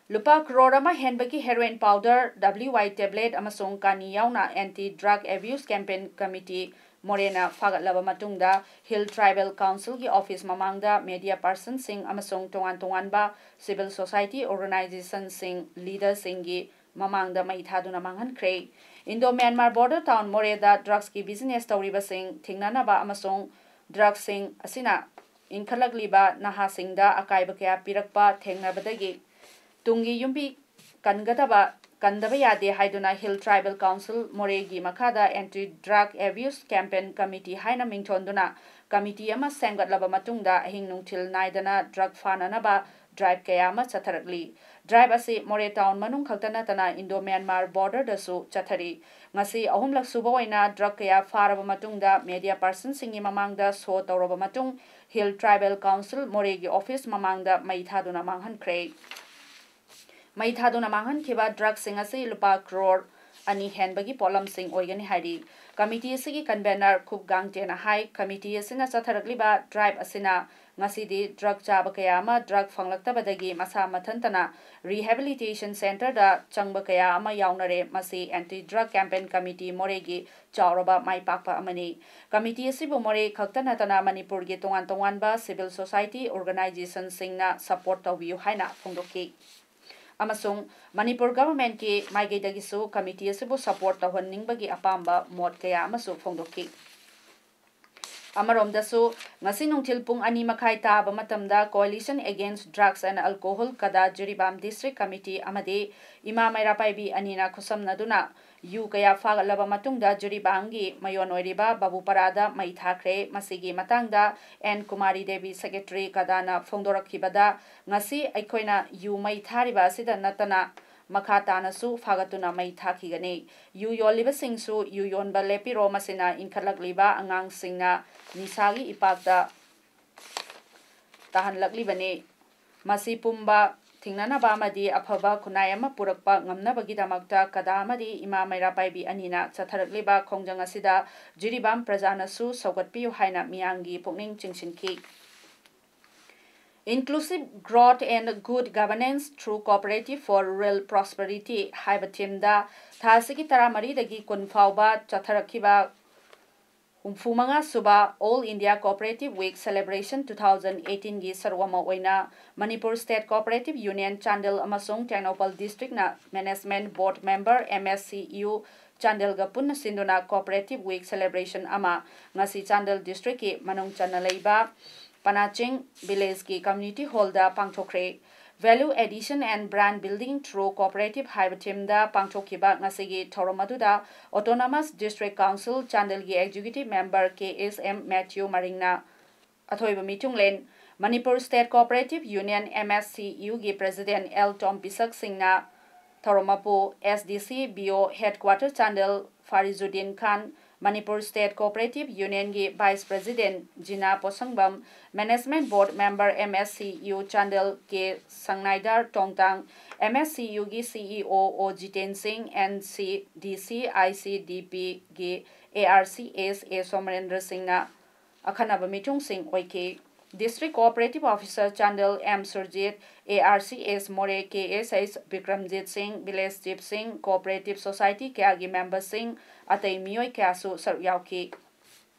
ꯂꯨꯄꯥ ꯀ꯭ꯔꯣꯔ ꯑꯃ ꯍꯦꯟꯕꯒꯤ heroin powder, WY tablet ꯑꯃꯁꯨꯡ ꯀꯥꯅꯤ ꯌꯥꯎꯅ Anti Drug Abuse Campaign Committee, ꯃꯣꯔꯦꯅ ꯐꯥꯒꯠꯂꯕ ꯃꯇꯨꯡꯗ Hill Tribal Council ꯒꯤ office ꯃꯃꯥꯡꯗ media person ꯁꯤꯡ ꯑꯃꯁꯨꯡ ꯇꯣꯉꯥꯟ ꯇꯣꯉꯥꯟꯕ civil society organization ꯁꯤꯡ leader ꯁꯤꯡꯒꯤ ꯃꯃꯥꯡꯗ ꯃꯩ ꯊꯥꯗꯨꯅ ꯃꯥꯡꯍꯟꯈ꯭ꯔꯦ꯫ Indo Myanmar border town ꯃꯣꯔꯦꯗ drugs ꯀꯤ business ꯇꯧꯔꯤꯕꯁꯤꯡ ꯊꯤꯡꯅꯅꯕ ꯑꯃꯁꯨꯡ ꯗ꯭ꯔꯒꯁꯤꯡ ꯑꯁꯤꯅ ꯏꯟꯈꯠꯂꯛꯂꯤꯕ ꯅꯍꯥꯁꯤꯡꯗ ꯑꯀꯥꯏꯕ ꯀꯌꯥ ꯄꯤꯔꯛꯄ ꯊꯦꯡꯅꯕꯗꯒꯤ ꯇꯨꯡꯒꯤ ꯌꯨꯝꯕꯤ ꯀꯟꯒꯗꯕ, ꯀꯟꯗꯕ ꯌꯥꯗꯦ ꯍꯥꯏꯗꯨꯅ Hill Tribal Council ꯃꯣꯔꯦꯒꯤ ꯃꯈꯥꯗ Anti Drug Abuse Campaign Committee ꯍꯥꯏꯅ ꯃꯤꯡꯊꯣꯟꯗꯨꯅ committee ꯑꯃ ꯁꯦꯝꯒꯠꯂꯕ ꯃꯇꯨꯡꯗ ꯑꯍꯤꯡ ꯅꯨꯡꯊꯤꯜ ꯅꯥꯏꯗꯅ drug ꯐꯥꯅꯅꯕ drive ꯀꯌꯥ ꯑꯃ ꯆꯠꯊꯔꯛꯂꯤ꯫ Drive ꯑꯁꯤ ꯃꯣꯔꯦ town ꯃꯅꯨꯡ ꯈꯛꯇ ꯅꯠꯇꯅ Indo Myanmar border ꯗꯁꯨ ꯆꯠꯊꯔꯤ꯫ ꯉꯁꯤ ꯑꯍꯨꯝꯂꯛ ꯁꯨꯕ ꯑꯣꯏꯅ drug ꯀꯌꯥ ꯐꯥꯔꯕ ꯃꯇꯨꯡꯗ media person ꯁꯤꯡꯒꯤ ꯃꯃꯥꯡꯗ show ꯇꯧꯔꯕ ꯃꯇꯨꯡ, Hill Tribal Council ꯃꯣꯔꯦꯒꯤ office ꯃꯃꯥꯡꯗ ꯃꯩ ꯊꯥꯗꯨꯅ ꯃꯥꯡꯍꯟꯈ꯭ꯔꯦ꯫ ꯃꯩ ꯊꯥꯗꯨꯅ ꯃꯥꯡꯍꯟꯈꯤꯕ drug ꯁꯤꯡ ꯑꯁꯤ ꯂꯨꯄꯥ crore ꯑꯅꯤ ꯍꯦꯟꯕꯒꯤ ꯄꯣꯠꯂꯝꯁꯤꯡ ꯑꯣꯏꯒꯅꯤ ꯍꯥꯏꯔꯤ꯫ Committee ꯑꯁꯤꯒꯤ convener ꯈꯨꯞ ꯒꯥꯡꯇꯦꯅ ꯍꯥꯏ, committee ꯑꯁꯤꯅ ꯆꯠꯊꯔꯛꯂꯤꯕ drive ꯑꯁꯤꯅ ꯉꯁꯤꯗꯤ drug ꯆꯥꯕ ꯀꯌꯥ ꯑꯃ drug ꯐꯪꯂꯛꯇꯕꯗꯒꯤ ꯃꯁꯥ ꯃꯊꯟꯇꯅ rehabilitation centre ꯗ ꯆꯪꯕ ꯀꯌꯥ ꯑꯃ ꯌꯥꯎꯅꯔꯦ꯫ ꯃꯁꯤ Anti Drug Campaign Committee ꯃꯣꯔꯦꯒꯤ ꯆꯥꯎꯔꯕ ꯃꯥꯏ ꯄꯥꯛꯄ ꯑꯃꯅꯤ꯫ Committee ꯑꯁꯤꯕꯨ ꯃꯣꯔꯦ ꯈꯛꯇ ꯅꯠꯇꯅ ꯃꯅꯤꯄꯨꯔꯒꯤ ꯇꯣꯉꯥꯟ ꯇꯣꯉꯥꯟꯕ civil society organisation ꯁꯤꯡꯅ support ꯇꯧꯕꯤꯌꯨ ꯍꯥꯏꯅ ꯐꯣꯡꯗꯣꯛꯈꯤ꯫ ꯑꯃꯁꯨꯡ ꯃꯅꯤꯄꯨꯔ government ꯀꯤ ꯃꯥꯏꯀꯩꯗꯒꯤꯁꯨ committee ꯑꯁꯤꯕꯨ support ꯇꯧꯍꯟꯅꯤꯡꯕꯒꯤ ꯑꯄꯥꯝꯕ ꯃꯣꯠ ꯀꯌꯥ ꯑꯃꯁꯨ ꯐꯣꯡꯗꯣꯛꯈꯤ꯫ ꯑꯃꯔꯣꯝꯗꯁꯨ, ꯉꯁꯤ ꯅꯨꯡꯊꯤꯜ ꯄꯨꯡ ꯑꯅꯤ ꯃꯈꯥꯏ ꯇꯥꯕ ꯃꯇꯝꯗ Coalition Against Drugs and Alcohol, ꯀꯗꯥ, ꯖꯤꯔꯤꯕꯥꯝ District Committee ꯑꯃꯗꯤ ꯏꯃꯥ ꯃꯩꯔꯥ ꯄꯥꯏꯕꯤ ꯑꯅꯤꯅ ꯈꯨꯠꯁꯝꯅꯗꯨꯅ ꯌꯨ ꯀꯌꯥ ꯐꯥꯒꯠꯂꯕ ꯃꯇꯨꯡꯗ ꯖꯤꯔꯤꯕꯥꯝꯒꯤ ꯃꯌꯣꯟ ꯑꯣꯏꯔꯤꯕ ꯕꯥꯕꯨꯄꯔꯥꯗ ꯃꯩ ꯊꯥꯈ꯭ꯔꯦ꯫ ꯃꯁꯤꯒꯤ ꯃꯇꯥꯡꯗ ꯑꯦꯟ ꯀꯨꯃꯥꯔꯤ ꯗꯦꯕꯤ, secretary ꯀꯗꯥꯅ ꯐꯣꯡꯗꯣꯔꯛꯈꯤꯕꯗ, ꯉꯁꯤ ꯑꯩꯈꯣꯏꯅ ꯌꯨ ꯃꯩ ꯊꯥꯔꯤꯕ ꯑꯁꯤꯗ ꯅꯠꯇꯅ ꯃꯈꯥ ꯇꯥꯅꯁꯨ ꯐꯥꯒꯠꯇꯨꯅ ꯃꯩ ꯊꯥꯈꯤꯒꯅꯤ꯫ ꯌꯨ ꯌꯣꯜꯂꯤꯕꯁꯤꯡꯁꯨ ꯌꯨ ꯌꯣꯟꯕ ꯂꯦꯞꯄꯤꯔꯣ, ꯃꯁꯤꯅ ꯏꯟꯈꯠꯂꯛꯂꯤꯕ ꯑꯉꯥꯡꯁꯤꯡꯅ ꯅꯤꯁꯥꯒꯤ ꯏꯄꯥꯛꯇ ꯇꯥꯍꯜꯂꯛꯂꯤꯕꯅꯤ꯫ ꯃꯁꯤ ꯄꯨꯝꯕ ꯊꯤꯡꯅꯅꯕ ꯑꯃꯗꯤ ꯑꯐꯕ ꯈꯨꯟꯅꯥꯏ ꯑꯃ ꯄꯨꯔꯛꯄ ꯉꯝꯅꯕꯒꯤꯗꯃꯛꯇ ꯀꯗꯥ ꯑꯃꯗꯤ ꯏꯃꯥ ꯃꯩꯔꯥ ꯄꯥꯏꯕꯤ ꯑꯅꯤꯅ ꯆꯠꯊꯔꯛꯂꯤꯕ ꯈꯣꯡꯖꯪ ꯑꯁꯤꯗ ꯖꯤꯔꯤꯕꯥꯝ ꯄ꯭ꯔꯖꯥꯅꯁꯨ ꯁꯧꯒꯠꯄꯤꯌꯨ ꯍꯥꯏꯅ ꯃꯤꯌꯥꯝꯒꯤ ꯄꯨꯛꯅꯤꯡ ꯆꯤꯡꯁꯤꯟꯈꯤ꯫ Inclusive Growth and Good Governance Through Cooperative for Rural Prosperity ꯍꯥꯏꯕ theme ꯗ ꯊꯥ ꯑꯁꯤꯒꯤ ꯇꯔꯥꯃꯔꯤꯗꯒꯤ ꯀꯨꯟ ꯐꯥꯎꯕ ꯆꯠꯊꯔꯛꯈꯤꯕ ꯍꯨꯝꯐꯨ ꯃꯉꯥ ꯁꯨꯕ All India Cooperative Week Celebration two thousand eighteen ꯒꯤ ꯁꯔꯨꯛ ꯑꯃ ꯑꯣꯏꯅ Manipur State Cooperative Union Chandel ꯑꯃꯁꯨꯡ ꯇꯦꯡꯅꯧꯄꯜ District ꯅ Management Board Member, M S C U ꯆꯥꯟꯗꯦꯜꯒ ꯄꯨꯟꯅ ꯁꯤꯟꯗꯨꯅ Cooperative Week celebration ꯑꯃ ꯉꯁꯤ ꯆꯥꯟꯗꯦꯜ district ꯀꯤ ꯃꯅꯨꯡ ꯆꯟꯅ ꯂꯩꯕ ꯄꯅꯥꯆꯤꯡ village ꯀꯤ community hall the ꯄꯥꯡꯊꯣꯛꯈ꯭ꯔꯦ꯫ Value Addition and Brand Building through Cooperative ꯍꯥꯏꯕ theme ꯗ ꯄꯥꯡꯊꯣꯛꯈꯤꯕ ꯉꯁꯤꯒꯤ ꯊꯧꯔꯝ ꯑꯗꯨꯗ Autonomous District Council ꯆꯥꯟꯗꯦꯜꯒꯤ executive member K S M Mathew ꯃꯔꯤꯡꯅ ꯑꯊꯣꯏꯕ ꯃꯤꯊꯨꯡꯂꯦꯟ, Manipur State Cooperative Union M S C U ꯒꯤ president ꯑꯦꯜ ꯇꯣꯝꯄꯤꯁꯛ ꯁꯤꯡꯅ ꯊꯧꯔꯝ ꯃꯄꯨ, S D C B O headquarter Chandel ꯐꯥꯔꯤꯖꯨꯗꯤꯟ ꯈꯥꯟ, ꯃꯅꯤꯄꯨꯔ State Cooperative Union ꯒꯤ vice president ꯖꯤꯅꯥ ꯄꯣꯁꯪꯕꯝ, management board member M S C U Chandel ꯀꯦ ꯁꯪꯅꯥꯏꯗꯥꯔ ꯇꯣꯡꯇꯥꯡ, M S C U ꯒꯤ C E O ꯑꯣ ꯖꯤꯇꯦꯟ ꯁꯤꯡ, N C D C I C D P ꯒꯤ A R C S ꯑꯦ ꯁꯣꯃꯔꯦꯟꯗ꯭ꯔ ꯁꯤꯡꯅ ꯑꯈꯟꯅꯕ ꯃꯤꯊꯨꯡꯁꯤꯡ ꯑꯣꯏꯈꯤ꯫ District Cooperative Officer Chandel M Surjit, A R C S ꯃꯣꯔꯦ ꯀꯦ ꯑꯦꯁ H Bikramjit ꯁꯤꯡ, village chief ꯁꯤꯡ, cooperative society ꯀꯌꯥꯒꯤ member ꯁꯤꯡ, ꯑꯇꯩ ꯃꯤꯑꯣꯏ ꯀꯌꯥꯁꯨ ꯁꯔꯨꯛ ꯌꯥꯎꯈꯤ꯫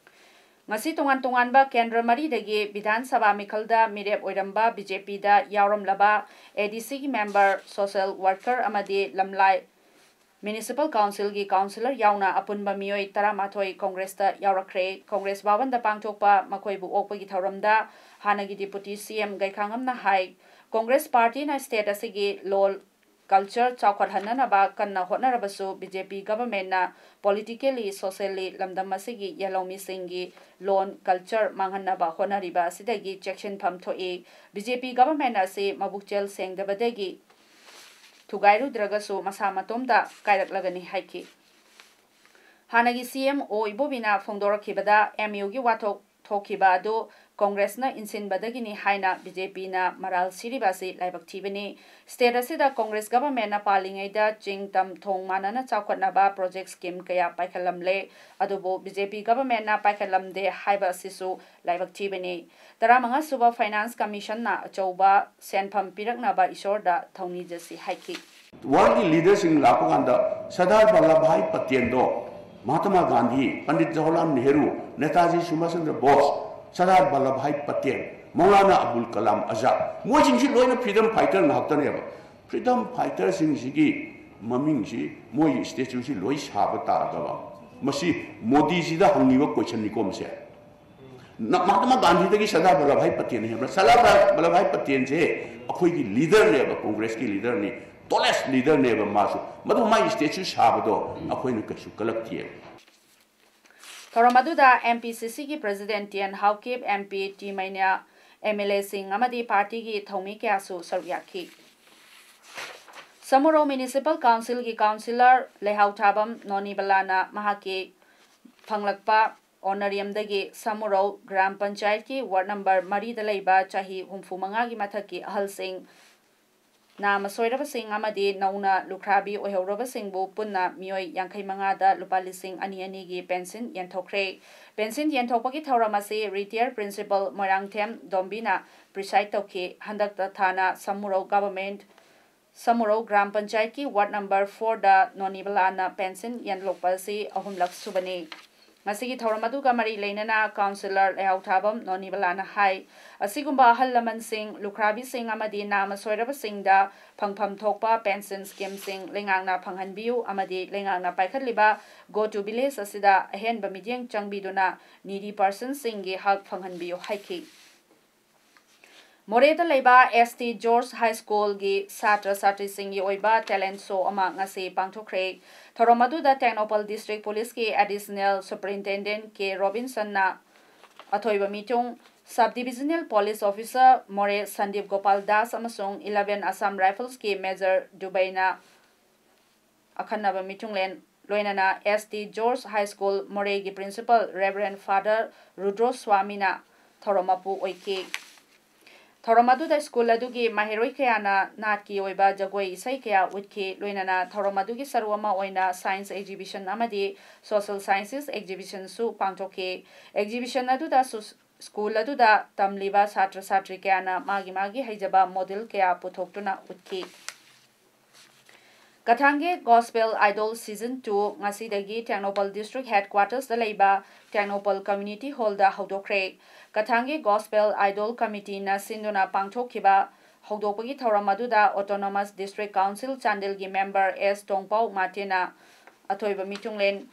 ꯉꯁꯤ ꯇꯣꯉꯥꯟ ꯇꯣꯉꯥꯟꯕ ꯀꯦꯟꯗ꯭ꯔ ꯃꯔꯤꯗꯒꯤ ꯕꯤꯙꯥꯟ ꯁꯚꯥ ꯃꯤꯈꯜꯗ ꯃꯤꯔꯦꯞ ꯑꯣꯏꯔꯝꯕ B J P the ꯌꯥꯎꯔꯝꯂꯕ A D C ꯒꯤ member, social worker ꯑꯃꯗꯤ ꯂꯝꯂꯥꯏ Municipal Council ꯒꯤ councillor ꯌꯥꯎꯅ ꯑꯄꯨꯟꯕ ꯃꯤꯑꯣꯏ ꯇꯔꯥꯃꯥꯊꯣꯏ Congress ꯇ ꯌꯥꯎꯔꯛꯈ꯭ꯔꯦ꯫ Congress ꯚꯋꯟꯗ ꯄꯥꯡꯊꯣꯛꯄ ꯃꯈꯣꯏꯕꯨ ꯑꯣꯛꯄꯒꯤ ꯊꯧꯔꯝꯗ ꯍꯥꯟꯅꯒꯤ Deputy C M ꯒꯩꯈꯥꯉꯝꯅ ꯍꯥꯏ, Congress party ꯅ state ꯑꯁꯤꯒꯤ ꯂꯣꯜ, culture ꯆꯥꯎꯈꯠꯍꯟꯅꯅꯕ ꯀꯟꯅ ꯍꯣꯠꯅꯔꯕꯁꯨ B J P government ꯅ politically, socially ꯂꯝꯗꯝ ꯑꯁꯤꯒꯤ ꯌꯦꯜꯍꯧꯃꯤꯁꯤꯡꯒꯤ ꯂꯣꯟ, culture ꯃꯥꯡꯍꯟꯅꯕ ꯍꯣꯠꯅꯔꯤꯕ ꯑꯁꯤꯗꯒꯤ ꯆꯦꯛꯁꯤꯟꯐꯝ ꯊꯣꯛꯏ꯫ B J P government ꯑꯁꯤ ꯃꯕꯨꯛꯆꯦꯜ ꯁꯦꯡꯗꯕꯗꯒꯤ ꯊꯨꯒꯥꯏꯔꯨꯗ꯭ꯔꯒꯁꯨ ꯃꯁꯥ ꯃꯇꯣꯝꯇ ꯀꯥꯏꯔꯛꯂꯒꯅꯤ ꯍꯥꯏꯈꯤ꯫ ꯍꯥꯟꯅꯒꯤ C M ꯑꯣ ꯏꯕꯣꯕꯤꯅ ꯐꯣꯡꯗꯣꯔꯛꯈꯤꯕꯗ M U ꯒꯤ ꯋꯥꯊꯣꯛ ꯊꯣꯛꯈꯤꯕ ꯑꯗꯨ Congress ꯅ ꯏꯟꯁꯤꯟꯕꯗꯒꯤꯅꯤ ꯍꯥꯏꯅ B J P ꯅ ꯃꯔꯥꯜ ꯁꯤꯔꯤꯕ ꯑꯁꯤ ꯂꯥꯏꯕꯛ ꯊꯤꯕꯅꯤ꯫ State ꯑꯁꯤꯗ Congress government ꯅ ꯄꯥꯜꯂꯤꯉꯩꯗ ꯆꯤꯡ ꯇꯝ ꯊꯣꯡ ꯃꯥꯟꯅꯅ ꯆꯥꯎꯈꯠꯅꯕ project scheme ꯀꯌꯥ ꯄꯥꯏꯈꯠꯂꯝꯂꯦ, ꯑꯗꯨꯕꯨ B J P government ꯅ ꯄꯥꯏꯈꯠꯂꯝꯗꯦ ꯍꯥꯏꯕ ꯑꯁꯤꯁꯨ ꯂꯥꯏꯕꯛ ꯊꯤꯕꯅꯤ꯫ ꯇꯔꯥꯃꯉꯥ ꯁꯨꯕ Finance Commission ꯅ ꯑꯆꯧꯕ ꯁꯦꯟꯐꯝ ꯄꯤꯔꯛꯅꯕ ꯏꯁꯣꯔꯗ ꯊꯧꯅꯤꯖꯁꯤ ꯍꯥꯏꯈꯤ꯫ World ꯀꯤ leader ꯁꯤꯡ ꯂꯥꯛꯄ ꯀꯥꯟꯗ ꯁꯔꯗꯥꯔ ꯚꯜꯂꯚ ꯚꯥꯏ ꯄꯇꯦꯜꯗꯣ, ꯃꯍꯥꯇꯃꯥ ꯒꯥꯟꯙꯤ, ꯄꯟꯗꯤꯠ ꯖꯋꯥꯍꯔꯂꯥꯜ ꯅꯦꯍꯔꯨ, ꯅꯦꯇꯥꯖꯤ ꯁꯨꯚꯥꯁ ꯆꯟꯗ꯭ꯔ ꯕꯣꯁ, ꯁꯔꯗꯥꯔ ꯚꯜꯂꯚ ꯚꯥꯏ ꯄꯇꯦꯜ, ꯃꯧꯂꯥꯅꯥ ꯑꯕꯨꯜ ꯀꯂꯥꯝ ꯑꯖꯥꯗ, ꯃꯣꯏꯁꯤꯡꯁꯤ ꯂꯣꯏꯅ freedom fighter ꯉꯥꯛꯇꯅꯦꯕ꯫ Freedom fighter ꯁꯤꯡꯁꯤꯒꯤ ꯃꯃꯤꯡꯁꯤ, ꯃꯣꯏꯒꯤ statue ꯁꯤ ꯂꯣꯏ ꯁꯥꯕ ꯇꯥꯔꯒꯕ, ꯃꯁꯤ ꯃꯣꯗꯤꯖꯤꯗ ꯍꯪꯉꯤꯕ question ꯅꯤꯀꯣ ꯃꯁꯦ꯫ ꯅ-, ꯃꯍꯥꯇꯃꯥ ꯒꯥꯟꯙꯤꯗꯒꯤ ꯁꯔꯗꯥꯔ ꯚꯜꯂꯚ ꯚꯥꯏ ꯄꯇꯦꯜꯅ ꯍꯦꯟꯕ꯭ꯔꯥ? ꯁꯔꯗꯥꯔ ꯚꯜꯂꯚ ꯚꯥꯏ ꯄꯇꯦꯜꯁꯦ ꯑꯩꯈꯣꯏꯒꯤ leader ꯅꯦꯕ, Congress ꯀꯤ leader ꯅꯤ, tallest leader ꯅꯦꯕ ꯃꯥꯁꯨ꯫ ꯃꯗꯨ ꯃꯥꯒꯤ statue ꯁꯥꯕꯗꯣ ꯑꯩꯈꯣꯏꯅ ꯀꯩꯁꯨ ꯀꯜꯂꯛꯇꯦ꯫ ꯊꯧꯔꯝ ꯑꯗꯨꯗ M P C C ꯒꯤ President T N Haokip, M P T ꯃꯩꯅ꯭ꯌꯥ, M L A ꯁꯤꯡ ꯑꯃꯗꯤ party ꯒꯤ ꯊꯧꯃꯤ ꯀꯌꯥꯁꯨ ꯁꯔꯨꯛ ꯌꯥꯈꯤ꯫ ꯁꯃꯨꯔꯧ Municipal Council ꯒꯤ Councillor ꯂꯩꯍꯥꯎꯊꯥꯕꯝ ꯅꯣꯅꯤꯕꯂꯥꯅ ꯃꯍꯥꯛꯀꯤ ꯐꯪꯂꯛꯄ honorarium ꯗꯒꯤ ꯁꯃꯨꯔꯧ ꯒ꯭ꯔꯥꯝ ꯄꯟꯆꯥꯌꯠꯀꯤ ward number ꯃꯔꯤꯗ ꯂꯩꯕ ꯆꯍꯤ ꯍꯨꯝꯐꯨ ꯃꯉꯥꯒꯤ ꯃꯊꯛꯀꯤ ꯑꯍꯜꯁꯤꯡ, ꯅꯥꯃ ꯁꯣꯏꯔꯕꯁꯤꯡ ꯑꯃꯗꯤ ꯅꯧꯅ ꯂꯨꯈ꯭ꯔꯥꯕꯤ ꯑꯣꯏꯍꯧꯔꯕꯁꯤꯡꯕꯨ ꯄꯨꯟꯅ ꯃꯤꯑꯣꯏ ꯌꯥꯡꯈꯩ ꯃꯉꯥꯗ ꯂꯨꯄꯥ ꯂꯤꯁꯤꯡ ꯑꯅꯤ ꯑꯅꯤꯒꯤ pension ꯌꯦꯟꯊꯣꯛꯈ꯭ꯔꯦ꯫ Pension ꯌꯦꯟꯊꯣꯛꯄꯒꯤ ꯊꯧꯔꯝ ꯑꯁꯤ retired principal ꯃꯣꯏꯔꯥꯡꯊꯦꯝ ꯗꯣꯝꯕꯤꯅ preside ꯇꯧꯈꯤ꯫ ꯍꯟꯗꯛꯇ ꯊꯥꯅ ꯁꯃꯨꯔꯧ government, ꯁꯃꯨꯔꯧ ꯒ꯭ꯔꯥꯝ ꯄꯟꯆꯥꯌꯠꯀꯤ ward number four ꯗ ꯅꯣꯅꯤꯕꯂꯥꯅ pension ꯌꯦꯟꯊꯣꯛꯄ ꯑꯁꯤ ꯑꯍꯨꯝꯂꯛ ꯁꯨꯕꯅꯤ꯫ ꯉꯁꯤꯒꯤ ꯊꯧꯔꯝ ꯑꯗꯨꯒ ꯃꯔꯤ ꯂꯩꯅꯅ Councillor ꯂꯩꯍꯥꯎꯊꯥꯕꯝ ꯅꯣꯅꯤꯕꯂꯥꯅ ꯍꯥꯏ, ꯑꯁꯤꯒꯨꯝꯕ ꯑꯍꯜ ꯂꯃꯟꯁꯤꯡ, ꯂꯨꯈ꯭ꯔꯥꯕꯤꯁꯤꯡ ꯑꯃꯗꯤ ꯅꯥꯃ ꯁꯣꯏꯔꯕꯁꯤꯡꯗ ꯐꯪꯐꯝ ꯊꯣꯛꯄ pension scheme ꯁꯤꯡ ꯂꯩꯉꯥꯛꯅ ꯐꯪꯍꯟꯕꯤꯌꯨ ꯑꯃꯗꯤ ꯂꯩꯉꯥꯛꯅ ꯄꯥꯏꯈꯠꯂꯤꯕ Go to Village ꯑꯁꯤꯗ ꯑꯍꯦꯟꯕ ꯃꯤꯠꯌꯦꯡ ꯆꯪꯕꯤꯗꯨꯅ needy person ꯁꯤꯡꯒꯤ ꯍꯛ ꯐꯪꯍꯟꯕꯤꯌꯨ ꯍꯥꯏꯈꯤ꯫ ꯃꯣꯔꯦꯗ ꯂꯩꯕ S T George High School ꯒꯤ ꯁꯥꯇ꯭ꯔ ꯁꯥꯇ꯭ꯔꯤꯁꯤꯡꯒꯤ ꯑꯣꯏꯕ talent show ꯑꯃ ꯉꯁꯤ ꯄꯥꯡꯊꯣꯛꯈ꯭ꯔꯦ꯫ ꯊꯧꯔꯝ ꯑꯗꯨꯗ ꯇꯦꯡꯅꯧꯄꯜ District Police ꯀꯤ Additional Superintendent ꯀꯦ ꯔꯣꯕꯤꯟꯁꯟꯅ ꯑꯊꯣꯏꯕ ꯃꯤꯆꯨꯡ, Sub Divisional Police Officer ꯃꯣꯔꯦ ꯁꯟꯗꯤꯞ ꯒꯣꯄꯥꯜ ꯗꯥꯁ ꯑꯃꯁꯨꯡ Eleven Assam Rifles ꯀꯤ Major ꯗꯨꯕꯩꯅ ꯑꯈꯟꯅꯕ ꯃꯤꯆꯨꯡꯂꯦꯟ, ꯂꯣꯏꯅꯅ S T George High School ꯃꯣꯔꯦꯒꯤ Principal Reverend Father ꯔꯨꯗ꯭ꯔꯣ ꯁ꯭ꯋꯥꯃꯤꯅ ꯊꯧꯔꯝ ꯃꯄꯨ ꯑꯣꯏꯈꯤ꯫ ꯊꯧꯔꯝ ꯑꯗꯨꯗ school ꯑꯗꯨꯒꯤ ꯃꯍꯩꯔꯣꯏ ꯀꯌꯥꯅ ꯅꯥꯠꯀꯤ ꯑꯣꯏꯕ ꯖꯒꯣꯏ ꯏꯁꯩ ꯀꯌꯥ ꯎꯠꯈꯤ, ꯂꯣꯏꯅꯅ ꯊꯧꯔꯝ ꯑꯗꯨꯒꯤ ꯁꯔꯨꯛ ꯑꯃ ꯑꯣꯏꯅ science exhibition ꯑꯃꯗꯤ social sciences exhibition ꯁꯨ ꯄꯥꯡꯊꯣꯛꯈꯤ꯫ Exhibition ꯑꯗꯨꯗ ꯁꯨ-, school ꯑꯗꯨꯗ ꯇꯝꯂꯤꯕ ꯁꯥꯇ꯭ꯔ ꯁꯥꯇ꯭ꯔꯤ ꯀꯌꯥꯅ ꯃꯥꯒꯤ ꯃꯥꯒꯤ ꯍꯩꯖꯕ model ꯀꯌꯥ ꯄꯨꯊꯣꯛꯇꯨꯅ ꯎꯠꯈꯤ꯫ ꯀꯊꯥꯡꯒꯤ Gospel Idol Season two ꯉꯁꯤꯗꯒꯤ ꯇꯦꯡꯅꯧꯄꯜ District Headquarters ꯇ ꯂꯩꯕ ꯇꯦꯡꯅꯧꯄꯜ Community Hall ꯗ ꯍꯧꯗꯣꯛꯈ꯭ꯔꯦ꯫ ꯀꯊꯥꯡꯒꯤ Gospel Idol Committee ꯅ ꯁꯤꯟꯗꯨꯅ ꯄꯥꯡꯊꯣꯛꯈꯤꯕ ꯍꯧꯗꯣꯛꯄꯒꯤ ꯊꯧꯔꯝ ꯑꯗꯨꯗ Autonomous District Council ꯆꯥꯟꯗꯦꯜꯒꯤ member S ꯇꯣꯡꯄꯥꯎ ꯃꯥꯇꯦꯅ ꯑꯊꯣꯏꯕ ꯃꯤꯊꯨꯡꯂꯦꯟ,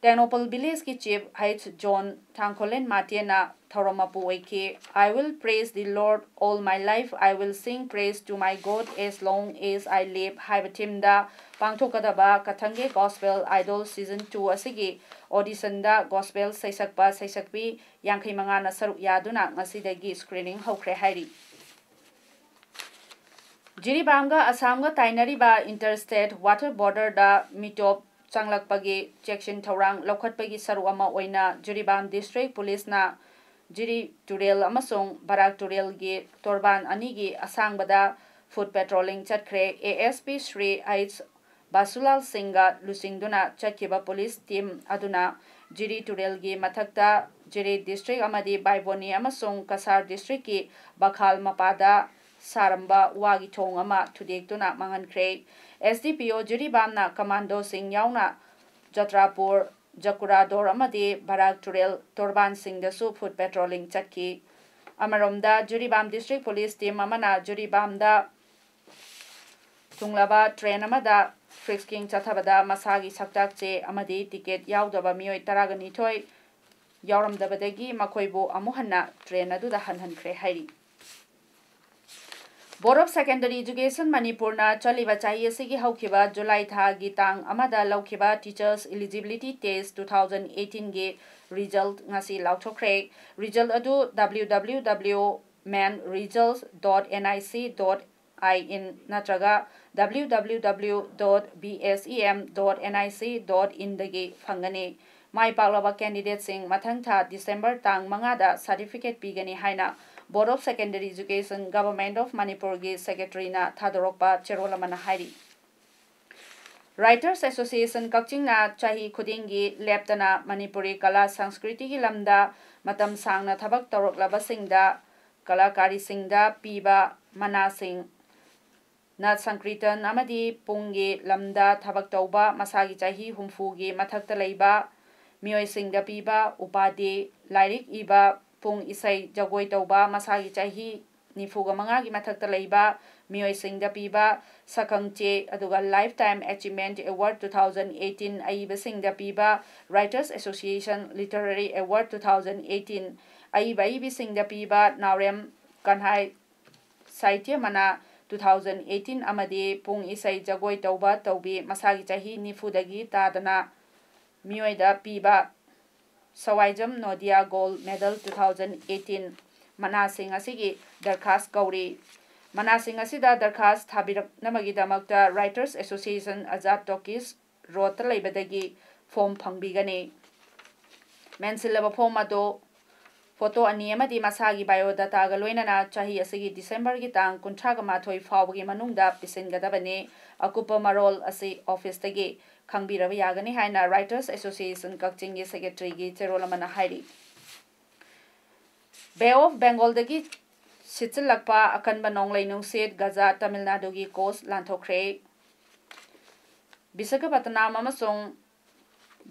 ꯇꯦꯡꯅꯧꯄꯜ village ꯀꯤ chief H ꯖꯣꯟ ꯊꯥꯡꯈꯣꯂꯦꯟ ꯃꯥꯇꯦꯅ ꯊꯧꯔꯝ ꯃꯄꯨ ꯑꯣꯏꯈꯤ꯫ I will praise the Lord all my life, I will sing praise to my God as long as I live ꯍꯥꯏꯕ theme ꯗ ꯄꯥꯡꯊꯣꯛꯀꯗꯕ ꯀꯊꯪꯒꯤ Gospel Idol season two ꯑꯁꯤꯒꯤ audition ꯗ gospel ꯁꯩꯁꯛꯄ ꯁꯩꯁꯛꯄꯤ ꯌꯥꯡꯈꯩ ꯃꯉꯥꯅ ꯁꯔꯨꯛ ꯌꯥꯗꯨꯅ ꯉꯁꯤꯗꯒꯤ screening ꯍꯧꯈ꯭ꯔꯦ ꯍꯥꯏꯔꯤ꯫ ꯖꯤꯔꯤꯕꯥꯝꯒ ꯑꯁꯥꯝꯒ ꯇꯥꯏꯅꯔꯤꯕ interstate water border ꯗ ꯃꯤꯇꯣꯞ ꯆꯪꯂꯛꯄꯒꯤ ꯆꯦꯛꯁꯤꯟ ꯊꯧꯔꯥꯡ ꯂꯧꯈꯠꯄꯒꯤ ꯁꯔꯨꯛ ꯑꯃ ꯑꯣꯏꯅ ꯖꯤꯔꯤꯕꯥꯝ district police ꯅ ꯖꯤꯔꯤ ꯇꯨꯔꯦꯜ ꯑꯃꯁꯨꯡ ꯕꯔꯥꯛ ꯇꯨꯔꯦꯜꯒꯤ ꯇꯣꯔꯕꯥꯟ ꯑꯅꯤꯒꯤ ꯑꯁꯥꯡꯕꯗ foot patrolling ꯆꯠꯈ꯭ꯔꯦ꯫ ASP ꯁ꯭ꯔꯤ H ꯕꯥꯁꯨꯂꯥꯜ ꯁꯤꯡꯒ ꯂꯨꯆꯤꯡꯗꯨꯅ ꯆꯠꯈꯤꯕ police team ꯑꯗꯨꯅ ꯖꯤꯔꯤ ꯇꯨꯔꯦꯜꯒꯤ ꯃꯊꯛꯇ ꯖꯤꯔꯤ district ꯑꯃꯗꯤ ꯕꯥꯏꯕꯣꯅꯤ ꯑꯃꯁꯨꯡ ꯀꯁꯥꯔ district ꯀꯤ ꯕꯈꯥꯜ ꯃꯄꯥꯗ ꯁꯥꯔꯝꯕ ꯋꯥꯒꯤ ꯊꯣꯡ ꯑꯃ ꯊꯨꯗꯦꯛꯇꯨꯅ ꯃꯥꯡꯍꯟꯈ꯭ꯔꯦ꯫ SDPO ꯖꯤꯔꯤꯕꯥꯝꯅ commando ꯁꯤꯡ ꯌꯥꯎꯅ ꯖꯇ꯭ꯔꯥꯄꯨꯔ, ꯖꯀꯨꯔꯥꯗꯣꯔ ꯑꯃꯗꯤ ꯕꯔꯥꯛ ꯇꯨꯔꯦꯜ ꯇꯣꯔꯕꯥꯟꯁꯤꯡꯗꯁꯨ foot patrolling ꯆꯠꯈꯤ꯫ ꯑꯃꯔꯣꯝꯗ, ꯖꯤꯔꯤꯕꯥꯝ district police team ꯑꯃꯅ ꯖꯤꯔꯤꯕꯥꯝꯗ ꯊꯨꯡꯂꯕ train ꯑꯃꯗ frisking ꯆꯠꯊꯕꯗ ꯃꯁꯥꯒꯤ ꯁꯛꯇꯥꯛ ꯆꯦ ꯑꯃꯗꯤ ticket ꯌꯥꯎꯗꯕ ꯃꯤꯑꯣꯏ ꯇꯔꯥꯒ ꯅꯤꯊꯣꯏ ꯌꯥꯎꯔꯝꯗꯕꯗꯒꯤ ꯃꯈꯣꯏꯕꯨ ꯑꯃꯨꯛ ꯍꯟꯅ train ꯑꯗꯨꯗ ꯍꯟꯍꯟꯈ꯭ꯔꯦ ꯍꯥꯏꯔꯤ꯫ Board of Secondary Education ꯃꯅꯤꯄꯨꯔꯅ ꯆꯠꯂꯤꯕ ꯆꯍꯤ ꯑꯁꯤꯒꯤ ꯍꯧꯈꯤꯕ ꯖꯨꯂꯥꯏ ꯊꯥꯒꯤ ꯇꯥꯡ ꯑꯃꯗ ꯂꯧꯈꯤꯕ Teachers Eligibility Test two thousand eighteen ꯒꯤ result ꯉꯁꯤ ꯂꯥꯎꯊꯣꯛꯈ꯭ꯔꯦ꯫ Result ꯑꯗꯨ www men results dot nic dot in ꯅꯠꯇ꯭ꯔꯒ www dot bsem dot nic dot in ꯗꯒꯤ ꯐꯪꯒꯅꯤ꯫ ꯃꯥꯏ ꯄꯥꯛꯂꯕ candidate ꯁꯤꯡ ꯃꯊꯪ ꯊꯥ December ꯇꯥꯡ ꯃꯉꯥꯗ certificate ꯄꯤꯒꯅꯤ ꯍꯥꯏꯅ Board of Secondary Education, Government of Manipur ꯒꯤ secretary ꯅ ꯊꯥꯗꯣꯔꯛꯄ ꯆꯦꯔꯣꯜ ꯑꯃꯅ ꯍꯥꯏꯔꯤ꯫ Writers Association ꯀꯛꯆꯤꯡꯅ ꯆꯍꯤ ꯈꯨꯗꯤꯡꯒꯤ ꯂꯦꯞꯇꯅ ꯃꯅꯤꯄꯨꯔꯤ ꯀꯂꯥ ꯁꯪꯁꯀ꯭ꯔꯤꯇꯤꯒꯤ ꯂꯝꯗ ꯃꯇꯝ ꯁꯥꯡꯅ ꯊꯕꯛ ꯇꯧꯔꯛꯂꯕꯁꯤꯡꯗ, ꯀꯂꯥꯀꯥꯔꯤꯁꯤꯡꯗ ꯄꯤꯕ ꯃꯅꯥꯁꯤꯡ, ꯅꯥꯠ ꯁꯪꯀ꯭ꯔꯤꯇꯟ ꯑꯃꯗꯤ ꯄꯨꯡꯒꯤ ꯂꯝꯗ ꯊꯕꯛ ꯇꯧꯕ ꯃꯁꯥꯒꯤ ꯆꯍꯤ ꯍꯨꯝꯐꯨꯒꯤ ꯃꯊꯛꯇ ꯂꯩꯕ ꯃꯤꯑꯣꯏꯁꯤꯡꯗ ꯄꯤꯕ ꯎꯄꯥꯙꯤ, ꯂꯥꯏꯔꯤꯛ ꯏꯕ, ꯄꯨꯡ ꯏꯁꯩ ꯖꯒꯣꯏ ꯇꯧꯕ ꯃꯁꯥꯒꯤ ꯆꯍꯤ ꯅꯤꯐꯨꯒ ꯃꯉꯥꯒꯤ ꯃꯊꯛꯇ ꯂꯩꯕ ꯃꯤꯑꯣꯏꯁꯤꯡꯗ ꯄꯤꯕ ꯁꯛꯈꯪ ꯆꯦ, ꯑꯗꯨꯒ Lifetime Achievement Award two thousand eighteen ꯑꯏꯕꯁꯤꯡꯗ ꯄꯤꯕ Writers Association Literary Award two thousand eighteen, ꯑꯏꯕ ꯑꯏꯕꯤꯁꯤꯡꯗ ꯄꯤꯕ ꯅꯥꯎꯔꯦꯝ ꯀꯟꯍꯥꯏ ꯁꯥꯍꯤꯇ꯭ꯌ ꯃꯅꯥ two thousand eighteen, ꯑꯃꯗꯤ ꯄꯨꯡ ꯏꯁꯩ ꯖꯒꯣꯏ ꯇꯧꯕ ꯇꯧꯕꯤ ꯃꯁꯥꯒꯤ ꯆꯍꯤ ꯅꯤꯐꯨꯗꯒꯤ ꯇꯥꯗꯅ ꯃꯤꯑꯣꯏꯗ ꯄꯤꯕ ꯁꯋꯥꯏꯖꯝ ꯅꯣꯗꯤꯌꯥ Gold Medal two thousand eighteen ꯃꯅꯥꯁꯤꯡ ꯑꯁꯤꯒꯤ ꯗꯔꯈꯥꯁ ꯀꯧꯔꯤ꯫ ꯃꯅꯥꯁꯤꯡ ꯑꯁꯤꯗ ꯗꯔꯈꯥꯁ ꯊꯥꯕꯤꯔꯛꯅꯕꯒꯤꯗꯃꯛꯇ Writers Association, Azad Talkies Road ꯇ ꯂꯩꯕꯗꯒꯤ ꯐꯣꯝ ꯐꯪꯕꯤꯒꯅꯤ꯫ ꯃꯦꯟꯁꯤꯜꯂꯕ ꯐꯣꯝ ꯑꯗꯨ ꯐꯣꯇꯣ ꯑꯅꯤ ꯑꯃꯗꯤ ꯃꯁꯥꯒꯤ ꯕꯥꯏꯑꯣꯗꯥꯇꯥꯒ ꯂꯣꯏꯅꯅ ꯆꯍꯤ ꯑꯁꯤꯒꯤ ꯗꯤꯁꯦꯝꯕꯔꯒꯤ ꯇꯥꯡ ꯀꯨꯟꯊ꯭ꯔꯥꯒ ꯃꯥꯊꯣꯏ ꯐꯥꯎꯕꯒꯤ ꯃꯅꯨꯡꯗ ꯄꯤꯁꯤꯟꯒꯗꯕꯅꯤ꯫ ꯑꯀꯨꯞꯄ ꯃꯔꯣꯜ ꯑꯁꯤ ꯑꯣꯐꯤꯁꯇꯒꯤ ꯈꯪꯕꯤꯔꯕ ꯌꯥꯒꯅꯤ ꯍꯥꯏꯅ Writers Association ꯀꯛꯆꯤꯡꯒꯤ ꯁꯦꯀ꯭ꯔꯦꯇꯔꯤꯒꯤ ꯆꯦꯔꯣꯜ ꯑꯃꯅ ꯍꯥꯏꯔꯤ꯫ ꯕꯦ ꯑꯣꯐ ꯕꯦꯡꯒꯣꯜꯗꯒꯤ ꯁꯤꯠꯆꯤꯜꯂꯛꯄ ꯑꯀꯟꯕ ꯅꯣꯡꯂꯩ ꯅꯨꯡꯁꯤꯠ ꯒꯖꯥ ꯇꯥꯃꯤꯜ ꯅꯥꯗꯨꯒꯤ ꯀꯣꯁ ꯂꯥꯟꯊꯣꯛꯈ꯭ꯔꯦ꯫ ꯕꯤꯁꯥꯈꯥꯄꯠꯅꯝ ꯑꯃꯁꯨꯡ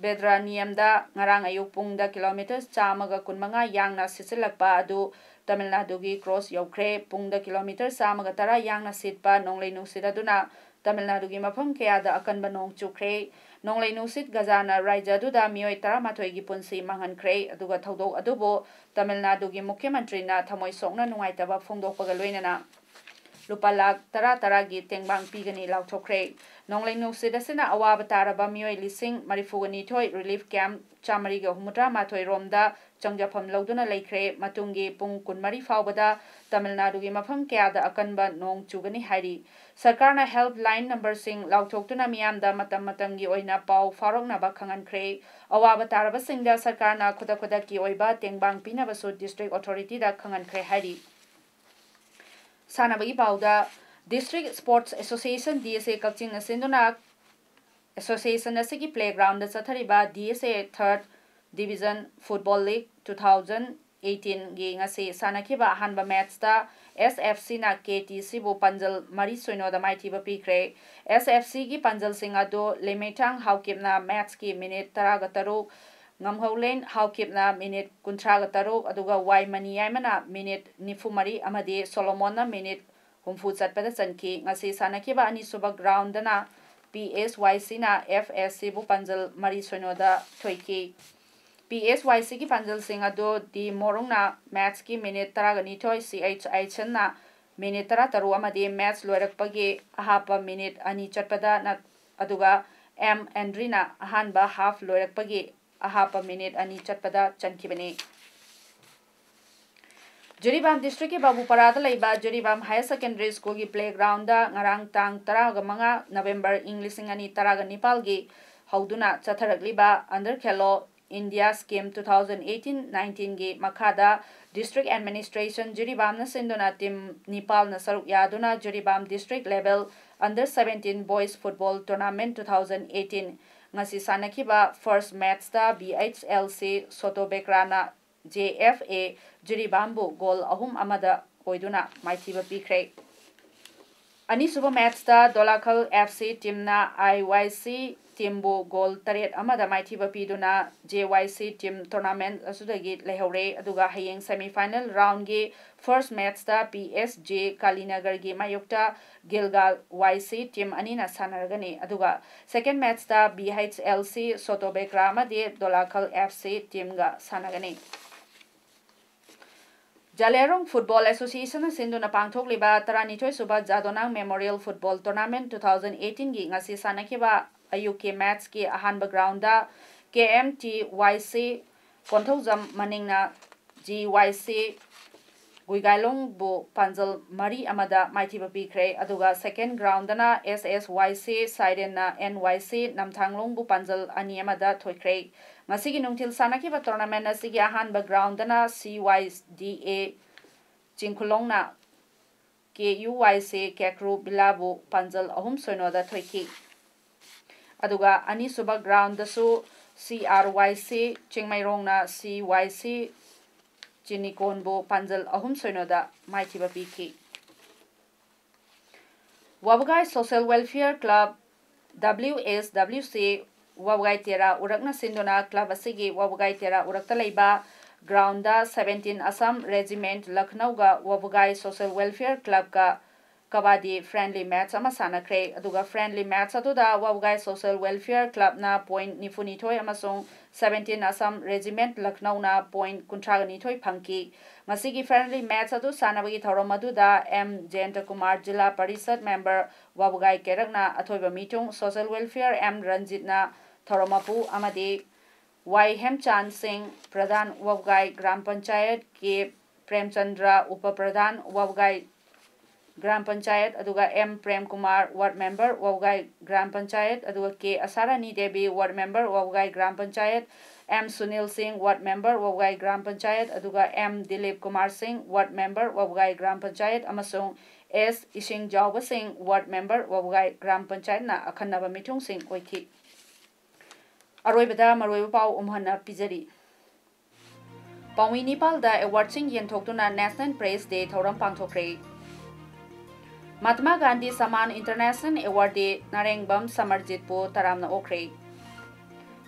ꯕꯦꯗ꯭ꯔꯥꯅꯤꯌꯝꯗ ꯉꯔꯥꯡ ꯑꯌꯨꯛ ꯄꯨꯡꯗ ꯀꯤꯂꯣꯃꯤꯇꯔ ꯆꯥꯝꯃꯒ ꯀꯨꯟꯃꯉꯥ ꯌꯥꯡꯅ ꯁꯤꯠꯆꯤꯜꯂꯛꯄ ꯑꯗꯨ ꯇꯥꯃꯤꯜ ꯅꯥꯗꯨꯒꯤ ꯀ꯭ꯔꯣꯁ ꯌꯧꯈ꯭ꯔꯦ꯫ ꯄꯨꯡꯗ ꯀꯤꯂꯣꯃꯤꯇꯔ ꯆꯥꯝꯃꯒ ꯇꯔꯥ ꯌꯥꯡꯅ ꯁꯤꯠꯄ ꯅꯣꯡꯂꯩ ꯅꯨꯡꯁꯤꯠ ꯑꯗꯨꯅ ꯇꯥꯃꯤꯜ ꯅꯥꯗꯨꯒꯤ ꯃꯐꯝ ꯀꯌꯥꯗ ꯑꯀꯟꯕ ꯅꯣꯡ ꯆꯨꯈ꯭ꯔꯦ꯫ ꯅꯣꯡꯂꯩ ꯅꯨꯡꯁꯤꯠ ꯒꯖꯥꯅ ꯔꯥꯖ꯭ꯌ ꯑꯗꯨꯗ ꯃꯤꯑꯣꯏ ꯇꯔꯥꯃꯥꯊꯣꯏꯒꯤ ꯄꯨꯟꯁꯤ ꯃꯥꯡꯍꯟꯈ꯭ꯔꯦ, ꯑꯗꯨꯒ ꯊꯧꯗꯣꯛ ꯑꯗꯨꯕꯨ ꯇꯥꯃꯤꯜ ꯅꯥꯗꯨꯒꯤ ꯃꯨꯈ꯭ꯌ ꯃꯟꯇ꯭ꯔꯤꯅ ꯊꯃꯣꯏ ꯁꯣꯛꯅ ꯅꯨꯡꯉꯥꯏꯇꯕ ꯐꯣꯡꯗꯣꯛꯄꯒ ꯂꯣꯏꯅꯅ ꯂꯨꯄꯥ ꯂꯥꯈ ꯇꯔꯥ ꯇꯔꯥꯒꯤ ꯇꯦꯡꯕꯥꯡ ꯄꯤꯒꯅꯤ ꯂꯥꯎꯊꯣꯛꯈ꯭ꯔꯦ꯫ ꯅꯣꯡꯂꯩ ꯅꯨꯡꯁꯤꯠ ꯑꯁꯤꯅ ꯑꯋꯥꯕ ꯇꯥꯔꯕ ꯃꯤꯑꯣꯏ ꯂꯤꯁꯤꯡ ꯃꯔꯤꯐꯨꯒ ꯅꯤꯊꯣꯏ, ꯔꯤꯂꯤꯐ ꯀꯦꯝꯞ ꯆꯥꯃꯔꯤꯒ ꯍꯨꯝꯐꯨꯇꯔꯥ ꯃꯥꯊꯣꯏ ꯔꯣꯝꯗ ꯆꯪꯖꯐꯝ ꯂꯧꯗꯨꯅ ꯂꯩꯈ꯭ꯔꯦ꯫ ꯃꯇꯨꯡꯒꯤ ꯄꯨꯡ ꯀꯨꯟꯃꯔꯤ ꯐꯥꯎꯕꯗ ꯇꯥꯃꯤꯜ ꯅꯥꯗꯨꯒꯤ ꯃꯐꯝ ꯀꯌꯥꯗ ꯑꯀꯟꯕ ꯅꯣꯡ ꯆꯨꯒꯅꯤ ꯍꯥꯏꯔꯤ꯫ ꯁꯔꯀꯥꯔꯅ ꯍꯦꯜꯞ ꯂꯥꯏꯟ ꯅꯝꯕꯔꯁꯤꯡ ꯂꯥꯎꯊꯣꯛꯇꯨꯅ ꯃꯤꯌꯥꯝꯗ ꯃꯇꯝ ꯃꯇꯝꯒꯤ ꯑꯣꯏꯅ ꯄꯥꯎ ꯐꯥꯎꯔꯛꯅꯕ ꯈꯪꯍꯟꯈ꯭ꯔꯦ꯫ ꯑꯋꯥꯕ ꯇꯥꯔꯕꯁꯤꯡꯗ ꯁꯔꯀꯥꯔꯅ ꯈꯨꯗꯛ ꯈꯨꯗꯛꯀꯤ ꯑꯣꯏꯕ ꯇꯦꯡꯕꯥꯡ ꯄꯤꯅꯕꯁꯨ ꯗꯤꯁꯇ꯭ꯔꯤꯛ ꯑꯣꯊꯣꯔꯤꯇꯤꯗ ꯈꯪꯍꯟꯈ꯭ꯔꯦ ꯍꯥꯏꯔꯤ꯫ ꯁꯥꯟꯅꯕꯒꯤ ꯄꯥꯎꯗ, district sports association, D S A ꯀꯛꯆꯤꯡꯅ ꯁꯤꯟꯗꯨꯅ ꯑꯦꯁꯣꯁꯤꯌꯦꯁꯟ ꯑꯁꯤꯒꯤ ꯄ꯭ꯂꯦꯒ꯭ꯔꯥꯎꯟꯗ ꯆꯠꯊꯔꯤꯕ D S A third division football league two thousand eighteen ꯒꯤ ꯉꯁꯤ ꯁꯥꯟꯅꯈꯤꯕ ꯑꯍꯥꯟꯕ ꯃꯦꯠꯁꯇ ꯑꯦꯁ ꯑꯦꯐ ꯁꯤꯅ ꯀꯦ ꯇꯤ ꯁꯤꯕꯨ ꯄꯥꯟꯖꯜ ꯃꯔꯤ ꯁꯤꯅꯣꯗ ꯃꯥꯏꯊꯤꯕ ꯄꯤꯈ꯭ꯔꯦ꯫ ꯑꯦꯁ ꯑꯦꯐ ꯁꯤꯒꯤ ꯄꯥꯟꯖꯜꯁꯤꯡ ꯑꯗꯨ ꯂꯤꯃꯩꯊꯥꯡ ꯍꯥꯎꯀꯤꯞꯅ ꯃꯦꯠꯁꯀꯤ ꯃꯤꯅꯤꯠ ꯇꯔꯥꯒ ꯇꯔꯨꯛ, ꯉꯝꯍꯧꯂꯦꯟ ꯍꯥꯎꯀꯤꯞꯅ ꯃꯤꯅꯤꯠ ꯀꯨꯟꯊ꯭ꯔꯥꯒ ꯇꯔꯨꯛ, ꯑꯗꯨꯒ ꯋꯥꯏ ꯃꯅꯤꯌꯥꯏꯃꯅ ꯃꯤꯅꯤꯠ ꯅꯤꯐꯨ ꯃꯔꯤ ꯑꯃꯗꯤ ꯁꯣꯂꯣꯃꯣꯟꯅ ꯃꯤꯅꯤꯠ ꯍꯨꯝꯐꯨ ꯆꯠꯄꯗ ꯆꯟꯈꯤ꯫ ꯉꯁꯤ ꯁꯥꯟꯅꯈꯤꯕ ꯑꯅꯤꯁꯨꯕ ꯒ꯭ꯔꯥꯎꯟꯗꯅ ꯄꯤ ꯑꯦꯁ ꯋꯥꯏ ꯁꯤꯅ ꯑꯦꯐ ꯑꯦꯁ ꯁꯤꯕꯨ ꯄꯥꯟꯖꯜ ꯃꯔꯤ ꯁꯣꯏꯅꯣꯗ ꯊꯣꯏꯈꯤ꯫ ꯄꯤ ꯑꯦꯁ ꯋꯥꯏ ꯁꯤꯒꯤ ꯄꯥꯟꯖꯜꯁꯤꯡ ꯑꯗꯨ ꯗꯤ ꯃꯣꯔꯨꯡꯅ ꯃꯦꯠꯁꯀꯤ ꯃꯤꯅꯤꯠ ꯇꯔꯥꯒ ꯅꯤꯊꯣꯏ, ꯁꯤ ꯑꯩꯆ ꯑꯥꯏꯁꯟꯅ ꯃꯤꯅꯤꯠ ꯇꯔꯥ ꯇꯔꯨꯛ ꯑꯃꯗꯤ ꯃꯦꯠꯁ ꯂꯣꯏꯔꯛꯄꯒꯤ ꯑꯍꯥꯞꯄ ꯃꯤꯅꯤꯠ ꯑꯅꯤ ꯆꯠꯄꯗ ꯅꯠ-, ꯑꯗꯨꯒ ꯑꯦꯝ ꯑꯦꯟꯗ꯭ꯔꯤꯅ ꯑꯍꯥꯟꯕ ꯍꯥꯐ ꯂꯣꯏꯔꯛꯄꯒꯤ ꯑꯍꯥꯞꯄ ꯃꯤꯅꯤꯠ ꯑꯅꯤ ꯆꯠꯄꯗ ꯆꯟꯈꯤꯕꯅꯤ꯫ ꯖꯤꯔꯤꯕꯥꯝ ꯗꯤꯁꯇ꯭ꯔꯤꯛꯀꯤ ꯕꯥꯕꯨꯄꯔꯥꯗ ꯂꯩꯕ ꯖꯤꯔꯤꯕꯥꯝ ꯍꯥꯌꯔ ꯁꯦꯀꯦꯟꯗꯔꯤ ꯁ꯭ꯀꯨꯜꯒꯤ ꯄ꯭ꯂꯦꯒ꯭ꯔꯥꯎꯟꯗ ꯉꯔꯥꯡ ꯇꯥꯡ ꯇꯔꯥꯒ ꯃꯉꯥ ꯅꯕꯦꯝꯕꯔ ꯏꯪ ꯂꯤꯁꯤꯡ ꯑꯅꯤ ꯇꯔꯥꯒ ꯅꯤꯄꯥꯜꯒꯤ ꯍꯧꯗꯨꯅ ꯆꯠꯊꯔꯛꯂꯤꯕ under Khelo India scheme two thousand eighteen ꯅꯥꯏꯟꯇꯤꯟꯒꯤ ꯃꯈꯥꯗ ꯗꯤꯁꯇ꯭ꯔꯤꯛ ꯑꯦꯗꯃꯤꯅꯤꯁꯇ꯭ꯔꯦꯁꯟ ꯖꯤꯔꯤꯕꯥꯝꯅ ꯁꯤꯟꯗꯨꯅ ꯇꯤꯝ ꯅꯤꯄꯥꯜꯅ ꯁꯔꯨꯛ ꯌꯥꯗꯨꯅ Jiribam district level under seventeen boys football tournament two thousand eighteen ꯉꯁꯤ ꯁꯥꯟꯅꯈꯤꯕ ꯐꯥꯔꯁ ꯃꯦꯠꯁꯇ ꯕꯤ ꯑꯩꯆ ꯑꯦꯜ ꯁꯤ ꯁꯣꯇꯣꯕꯦꯀ꯭ꯔꯥꯅ ꯖꯦ ꯑꯦꯐ ꯑꯦ ꯖꯤꯔꯤꯕꯥꯝꯕꯨ ꯒꯣꯜ ꯑꯍꯨꯝ ꯑꯃꯗ ꯑꯣꯏꯗꯨꯅ ꯃꯥꯏꯊꯤꯕ ꯄꯤꯈ꯭ꯔꯦ꯫ ꯑꯅꯤꯁꯨꯕ ꯃꯦꯠꯁꯇ ꯗꯣꯂꯥꯈꯜ ꯑꯦꯐ ꯁꯤ ꯇꯤꯝꯅ ꯑꯥꯏ ꯋꯥꯏ ꯁꯤ ꯇꯤꯝꯕꯨ ꯒꯣꯜ ꯇꯔꯦꯠ ꯑꯃꯗ ꯃꯥꯏꯊꯤꯕ ꯄꯤꯗꯨꯅ ꯖꯦ ꯋꯥꯏ ꯁꯤ ꯇꯤꯝ ꯇꯣꯔꯅꯥꯃꯦꯟꯠ ꯑꯁꯤꯗꯒꯤ ꯂꯩꯍꯧꯔꯦ꯫ ꯑꯗꯨꯒ ꯍꯌꯦꯡ ꯁꯦꯃꯤꯐꯥꯏꯅꯦꯜ ꯔꯥꯎꯟꯒꯤ ꯐꯥꯔꯁ ꯃꯦꯠꯁꯇ ꯄꯤ ꯑꯦꯁ ꯖꯦ ꯀꯥꯂꯤꯅꯒꯔꯒꯤ ꯃꯥꯌꯣꯛꯇ ꯒꯤꯜꯒꯥꯜ ꯋꯥꯏ ꯁꯤ ꯇꯤꯝ ꯑꯅꯤꯅ ꯁꯥꯟꯅꯔꯒꯅꯤ꯫ ꯑꯗꯨꯒ ꯁꯦꯀꯦꯟ ꯃꯦꯠꯁꯇ ꯕꯤ ꯑꯩꯆ ꯑꯦꯜ ꯁꯤ ꯁꯣꯇꯣꯕꯦꯀ꯭ꯔꯥ ꯑꯃꯗꯤ ꯗꯣꯂꯥꯈꯜ ꯑꯦꯐ ꯁꯤ ꯇꯤꯝꯒ ꯁꯥꯟꯅꯒꯅꯤ꯫ ꯖꯥꯂꯦꯔꯣꯡ ꯐꯨꯠꯕꯣꯜ ꯑꯦꯁꯣꯁꯤꯌꯦꯁꯟꯅ ꯁꯤꯟꯗꯨꯅ ꯄꯥꯡꯊꯣꯛꯂꯤꯕ ꯇꯔꯥꯅꯤꯊꯣꯏꯁꯨꯕ Jadonang memorial football tournament two thousand ꯑꯩꯠꯇꯤꯟꯒꯤ ꯉꯁꯤ ꯁꯥꯟꯅꯈꯤꯕ ꯑꯌꯨꯛꯀꯤ ꯃꯦꯠꯁꯀꯤ ꯑꯍꯥꯟꯕ ground K M T Y C Konthoujam ꯃꯅꯤꯡꯅ G ꯋꯥꯏ ꯁꯤ ꯒꯨꯏꯒꯥꯏꯂꯣꯡꯕꯨ ꯄꯥꯟꯖꯜ ꯃꯔꯤ ꯑꯃꯗ ꯃꯥꯏꯊꯤꯕ ꯄꯤꯈ꯭ꯔꯦ꯫ ꯑꯗꯨꯒ ꯁꯦꯀꯦꯟ ꯒ꯭ꯔꯥꯎꯟꯗꯅ ꯑꯦꯁ ꯑꯦꯁ ꯋꯥꯏ ꯁꯤ ꯁꯥꯏꯔꯦꯟꯅ ꯑꯦꯟ ꯋꯥꯏ ꯁꯤ ꯅꯝꯊꯥꯡꯂꯣꯡꯕꯨ ꯄꯥꯟꯖꯜ ꯑꯅꯤ ꯑꯃꯗ ꯊꯣꯏꯈ꯭ꯔꯦ꯫ ꯉꯁꯤꯒꯤ ꯅꯨꯡꯊꯤꯜ ꯁꯥꯟꯅꯈꯤꯕ ꯇꯣꯔꯅꯥꯃꯦꯟꯠ ꯑꯁꯤꯒꯤ ꯑꯍꯥꯟꯕ ꯒ꯭ꯔꯥꯎꯟꯗꯅ ꯁꯤ ꯋꯥꯏ ꯗꯤ ꯑꯦ ꯆꯤꯡꯈꯨꯂꯣꯡꯅ ꯀꯦ ꯌꯨ ꯋꯥꯏ ꯁꯤ ꯀꯦꯀ꯭ꯔꯨ ꯕꯤꯂꯥꯕꯨ ꯄꯥꯟꯖꯜ ꯑꯍꯨꯝ ꯁꯣꯏꯅꯣꯗ ꯊꯣꯏꯈꯤ꯫ ꯑꯗꯨꯒ ꯑꯅꯤꯁꯨꯕ ꯒ꯭ꯔꯥꯎꯟꯗꯁꯨ ꯁꯤ ꯑꯥꯔ ꯋꯥꯏ ꯁꯤ ꯆꯤꯡꯃꯩꯔꯣꯡꯅ ꯁꯤ ꯋꯥꯏ ꯁꯤ ꯆꯤꯅꯤꯀꯣꯟꯕꯨ ꯄꯥꯟꯖꯜ ꯑꯍꯨꯝ ꯁꯣꯏꯅꯣꯗ ꯃꯥꯏꯊꯤꯕ ꯄꯤꯈꯤ꯫ ꯋꯥꯕꯒꯥꯏ ꯁꯣꯁꯤꯌꯦꯜ ꯋꯦꯜꯐꯤꯌꯔ ꯀ꯭ꯂꯕ, ꯗꯕ꯭ꯂꯤꯎ ꯑꯦꯁ ꯗꯕ꯭ꯂꯤꯎ ꯁꯤ, ꯋꯥꯕꯒꯥꯏ ꯇꯦꯔꯥ ꯎꯔꯛꯅ ꯁꯤꯟꯗꯨꯅ club ꯑꯁꯤꯒꯤ ꯋꯥꯕꯒꯥꯏ ꯇꯦꯔꯥ ꯎꯔꯛꯇ ꯂꯩꯕ groundꯗ seventeen Assam Regiment ꯂꯈꯅꯧꯒ ꯋꯥꯕꯒꯥꯏ Social Welfare Clubꯀ ꯀꯕꯥꯗꯤ friendly match ꯑꯃ ꯁꯥꯟꯅꯈ꯭ꯔꯦ꯫ ꯑꯗꯨꯒ friendly match ꯑꯗꯨꯗ ꯋꯥꯕꯒꯥꯏ Social Welfare Clubꯅ point ꯅꯤꯐꯨꯅꯤꯊꯣꯏ ꯑꯃꯁꯨꯡ seventeen Assam Regiment ꯂꯈꯅꯧꯅ point ꯀꯨꯟꯊ꯭ꯔꯥꯒ ꯅꯤꯊꯣꯏ ꯐꯪꯈꯤ꯫ ꯃꯁꯤꯒꯤ friendly match ꯑꯗꯨ ꯁꯥꯟꯅꯕꯒꯤ ꯊꯧꯔꯝ ꯑꯗꯨꯗ ꯑꯦꯝ ꯖꯌꯟꯇ ꯀꯨꯃꯥꯔ, ꯖꯤꯂꯥ ꯄꯔꯤꯁꯠ member ꯋꯥꯕꯒꯥꯏ ꯀꯦꯔꯛꯅ ꯑꯊꯣꯏꯕ ꯃꯤꯊꯨꯡ, Social Welfare ꯑꯦꯝ ꯔꯟꯖꯤꯠꯅ ꯊꯧꯔꯝ ꯃꯄꯨ ꯑꯃꯗꯤ ꯋꯥꯏ ꯍꯦꯝꯆꯥꯟ ꯁꯤꯡ, ꯄ꯭ꯔꯙꯥꯟ ꯋꯥꯕꯒꯥꯏ ꯒ꯭ꯔꯥꯝ ꯄꯟꯆꯥꯌꯠ, ꯀꯦ ꯄ꯭ꯔꯦꯝꯆꯟꯗ꯭ꯔ, ꯎꯄ ꯄ꯭ꯔꯙꯥꯟ ꯋꯥꯕꯒꯥꯏ ꯒ꯭ꯔꯥꯝ ꯄꯟꯆꯥꯌꯠ, ꯑꯗꯨꯒ M Prem Kumar, ward member, ꯋꯥꯕꯒꯥꯏ ꯒ꯭ꯔꯥꯝ ꯄꯟꯆꯥꯌꯠ, ꯑꯗꯨꯒ ꯀꯦ ꯑꯁꯥꯔꯥꯅꯤ ꯗꯦꯕꯤ, ward member, ꯋꯥꯕꯒꯥꯏ ꯒ꯭ꯔꯥꯝ ꯄꯟꯆꯥꯌꯠ, ꯑꯦꯝ ꯁꯨꯅꯤꯜ ꯁꯤꯡ, ward member, ꯋꯥꯕꯒꯥꯏ ꯒ꯭ꯔꯥꯝ ꯄꯟꯆꯥꯌꯠ, ꯑꯗꯨꯒ ꯑꯦꯝ ꯗꯤꯂꯤꯞ ꯀꯨꯃꯥꯔ ꯁꯤꯡ, ward member, ꯋꯥꯕꯒꯥꯏ ꯒ꯭ꯔꯥꯝ ꯄꯟꯆꯥꯌꯠ, ꯑꯃꯁꯨꯡ ꯑꯦꯁ ꯏꯁꯤꯡ ꯆꯥꯎꯕ ꯁꯤꯡ, ward member, ꯋꯥꯕꯒꯥꯏ ꯒ꯭ꯔꯥꯝ ꯄꯟꯆꯥꯌꯠꯅ ꯑꯈꯟꯅꯕ ꯃꯤꯊꯨꯡꯁꯤꯡ ꯑꯣꯏꯈꯤ꯫ ꯑꯔꯣꯏꯕꯗ ꯃꯔꯨꯑꯣꯏꯕ ꯄꯥꯎ ꯑꯃꯨꯛ ꯍꯟꯅ ꯄꯤꯖꯔꯤ꯫ ꯄꯥꯎꯃꯤ ꯅꯤꯄꯥꯜꯗ awardꯁꯤꯡ ꯌꯦꯟꯊꯣꯛꯇꯨꯅ National Press Day ꯊꯧꯔꯝ ꯄꯥꯡꯊꯣꯛꯈ꯭ꯔꯦ꯫ ꯃꯍꯥꯇꯃꯥ ꯒꯥꯟꯙꯤ ꯁꯃꯥꯟ International Awardꯗꯤ ꯅꯥꯔꯦꯡꯕꯝ ꯁꯃꯔꯖꯤꯠꯄꯨ ꯇꯔꯥꯝꯅ ꯑꯣꯛꯈ꯭ꯔꯦ꯫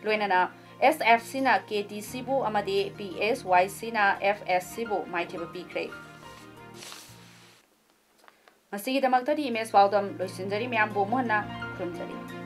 ꯂꯣꯏꯅꯅ SFCꯅ KTCꯕꯨ ꯑꯃꯗꯤ PSYCꯅ FSCꯕꯨ ꯃꯥꯏꯊꯤꯕ ꯄꯤꯈ꯭ꯔꯦ꯫ ꯉꯁꯤꯒꯤꯗꯃꯛꯇꯗꯤ ꯏꯃꯦꯖ ꯄꯥꯎꯗꯝ ꯂꯣꯏꯁꯤꯟꯖꯔꯤ꯫ ꯃꯌꯥꯝꯕꯨ ꯑꯃꯨꯛ ꯍꯟꯅ ꯈꯨꯔꯨꯝꯖꯔꯤ꯫